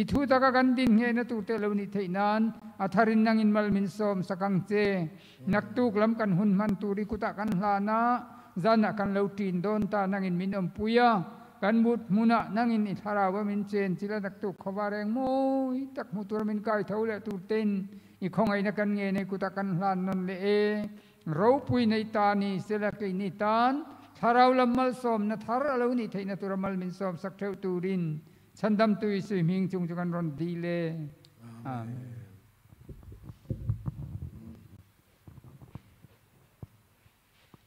i thu taka kan din nghehna tur te lo nih theih nan a tharin nangin mal min sawm sak ang che. Naktuk lam kan hun hman tur i kutah kan hlan a, zanah kan lo ṭin dawn ta nangin min awmpui a, Kan mut hmunah nangin i thlarau a min chen chil a naktuk khawva reng mawi tak hmu tura min kai tho leh tur tein i khawngaihna kan nge nei kutah kan hlan nawn leh e. Ropui nei ta ni sela keini tan thlarau lam malsawmna thar a lo nih theihna tura mal min sawmsak theuh turin Chhandamtu Isui hming chung chu kan rawn dil e. Amen.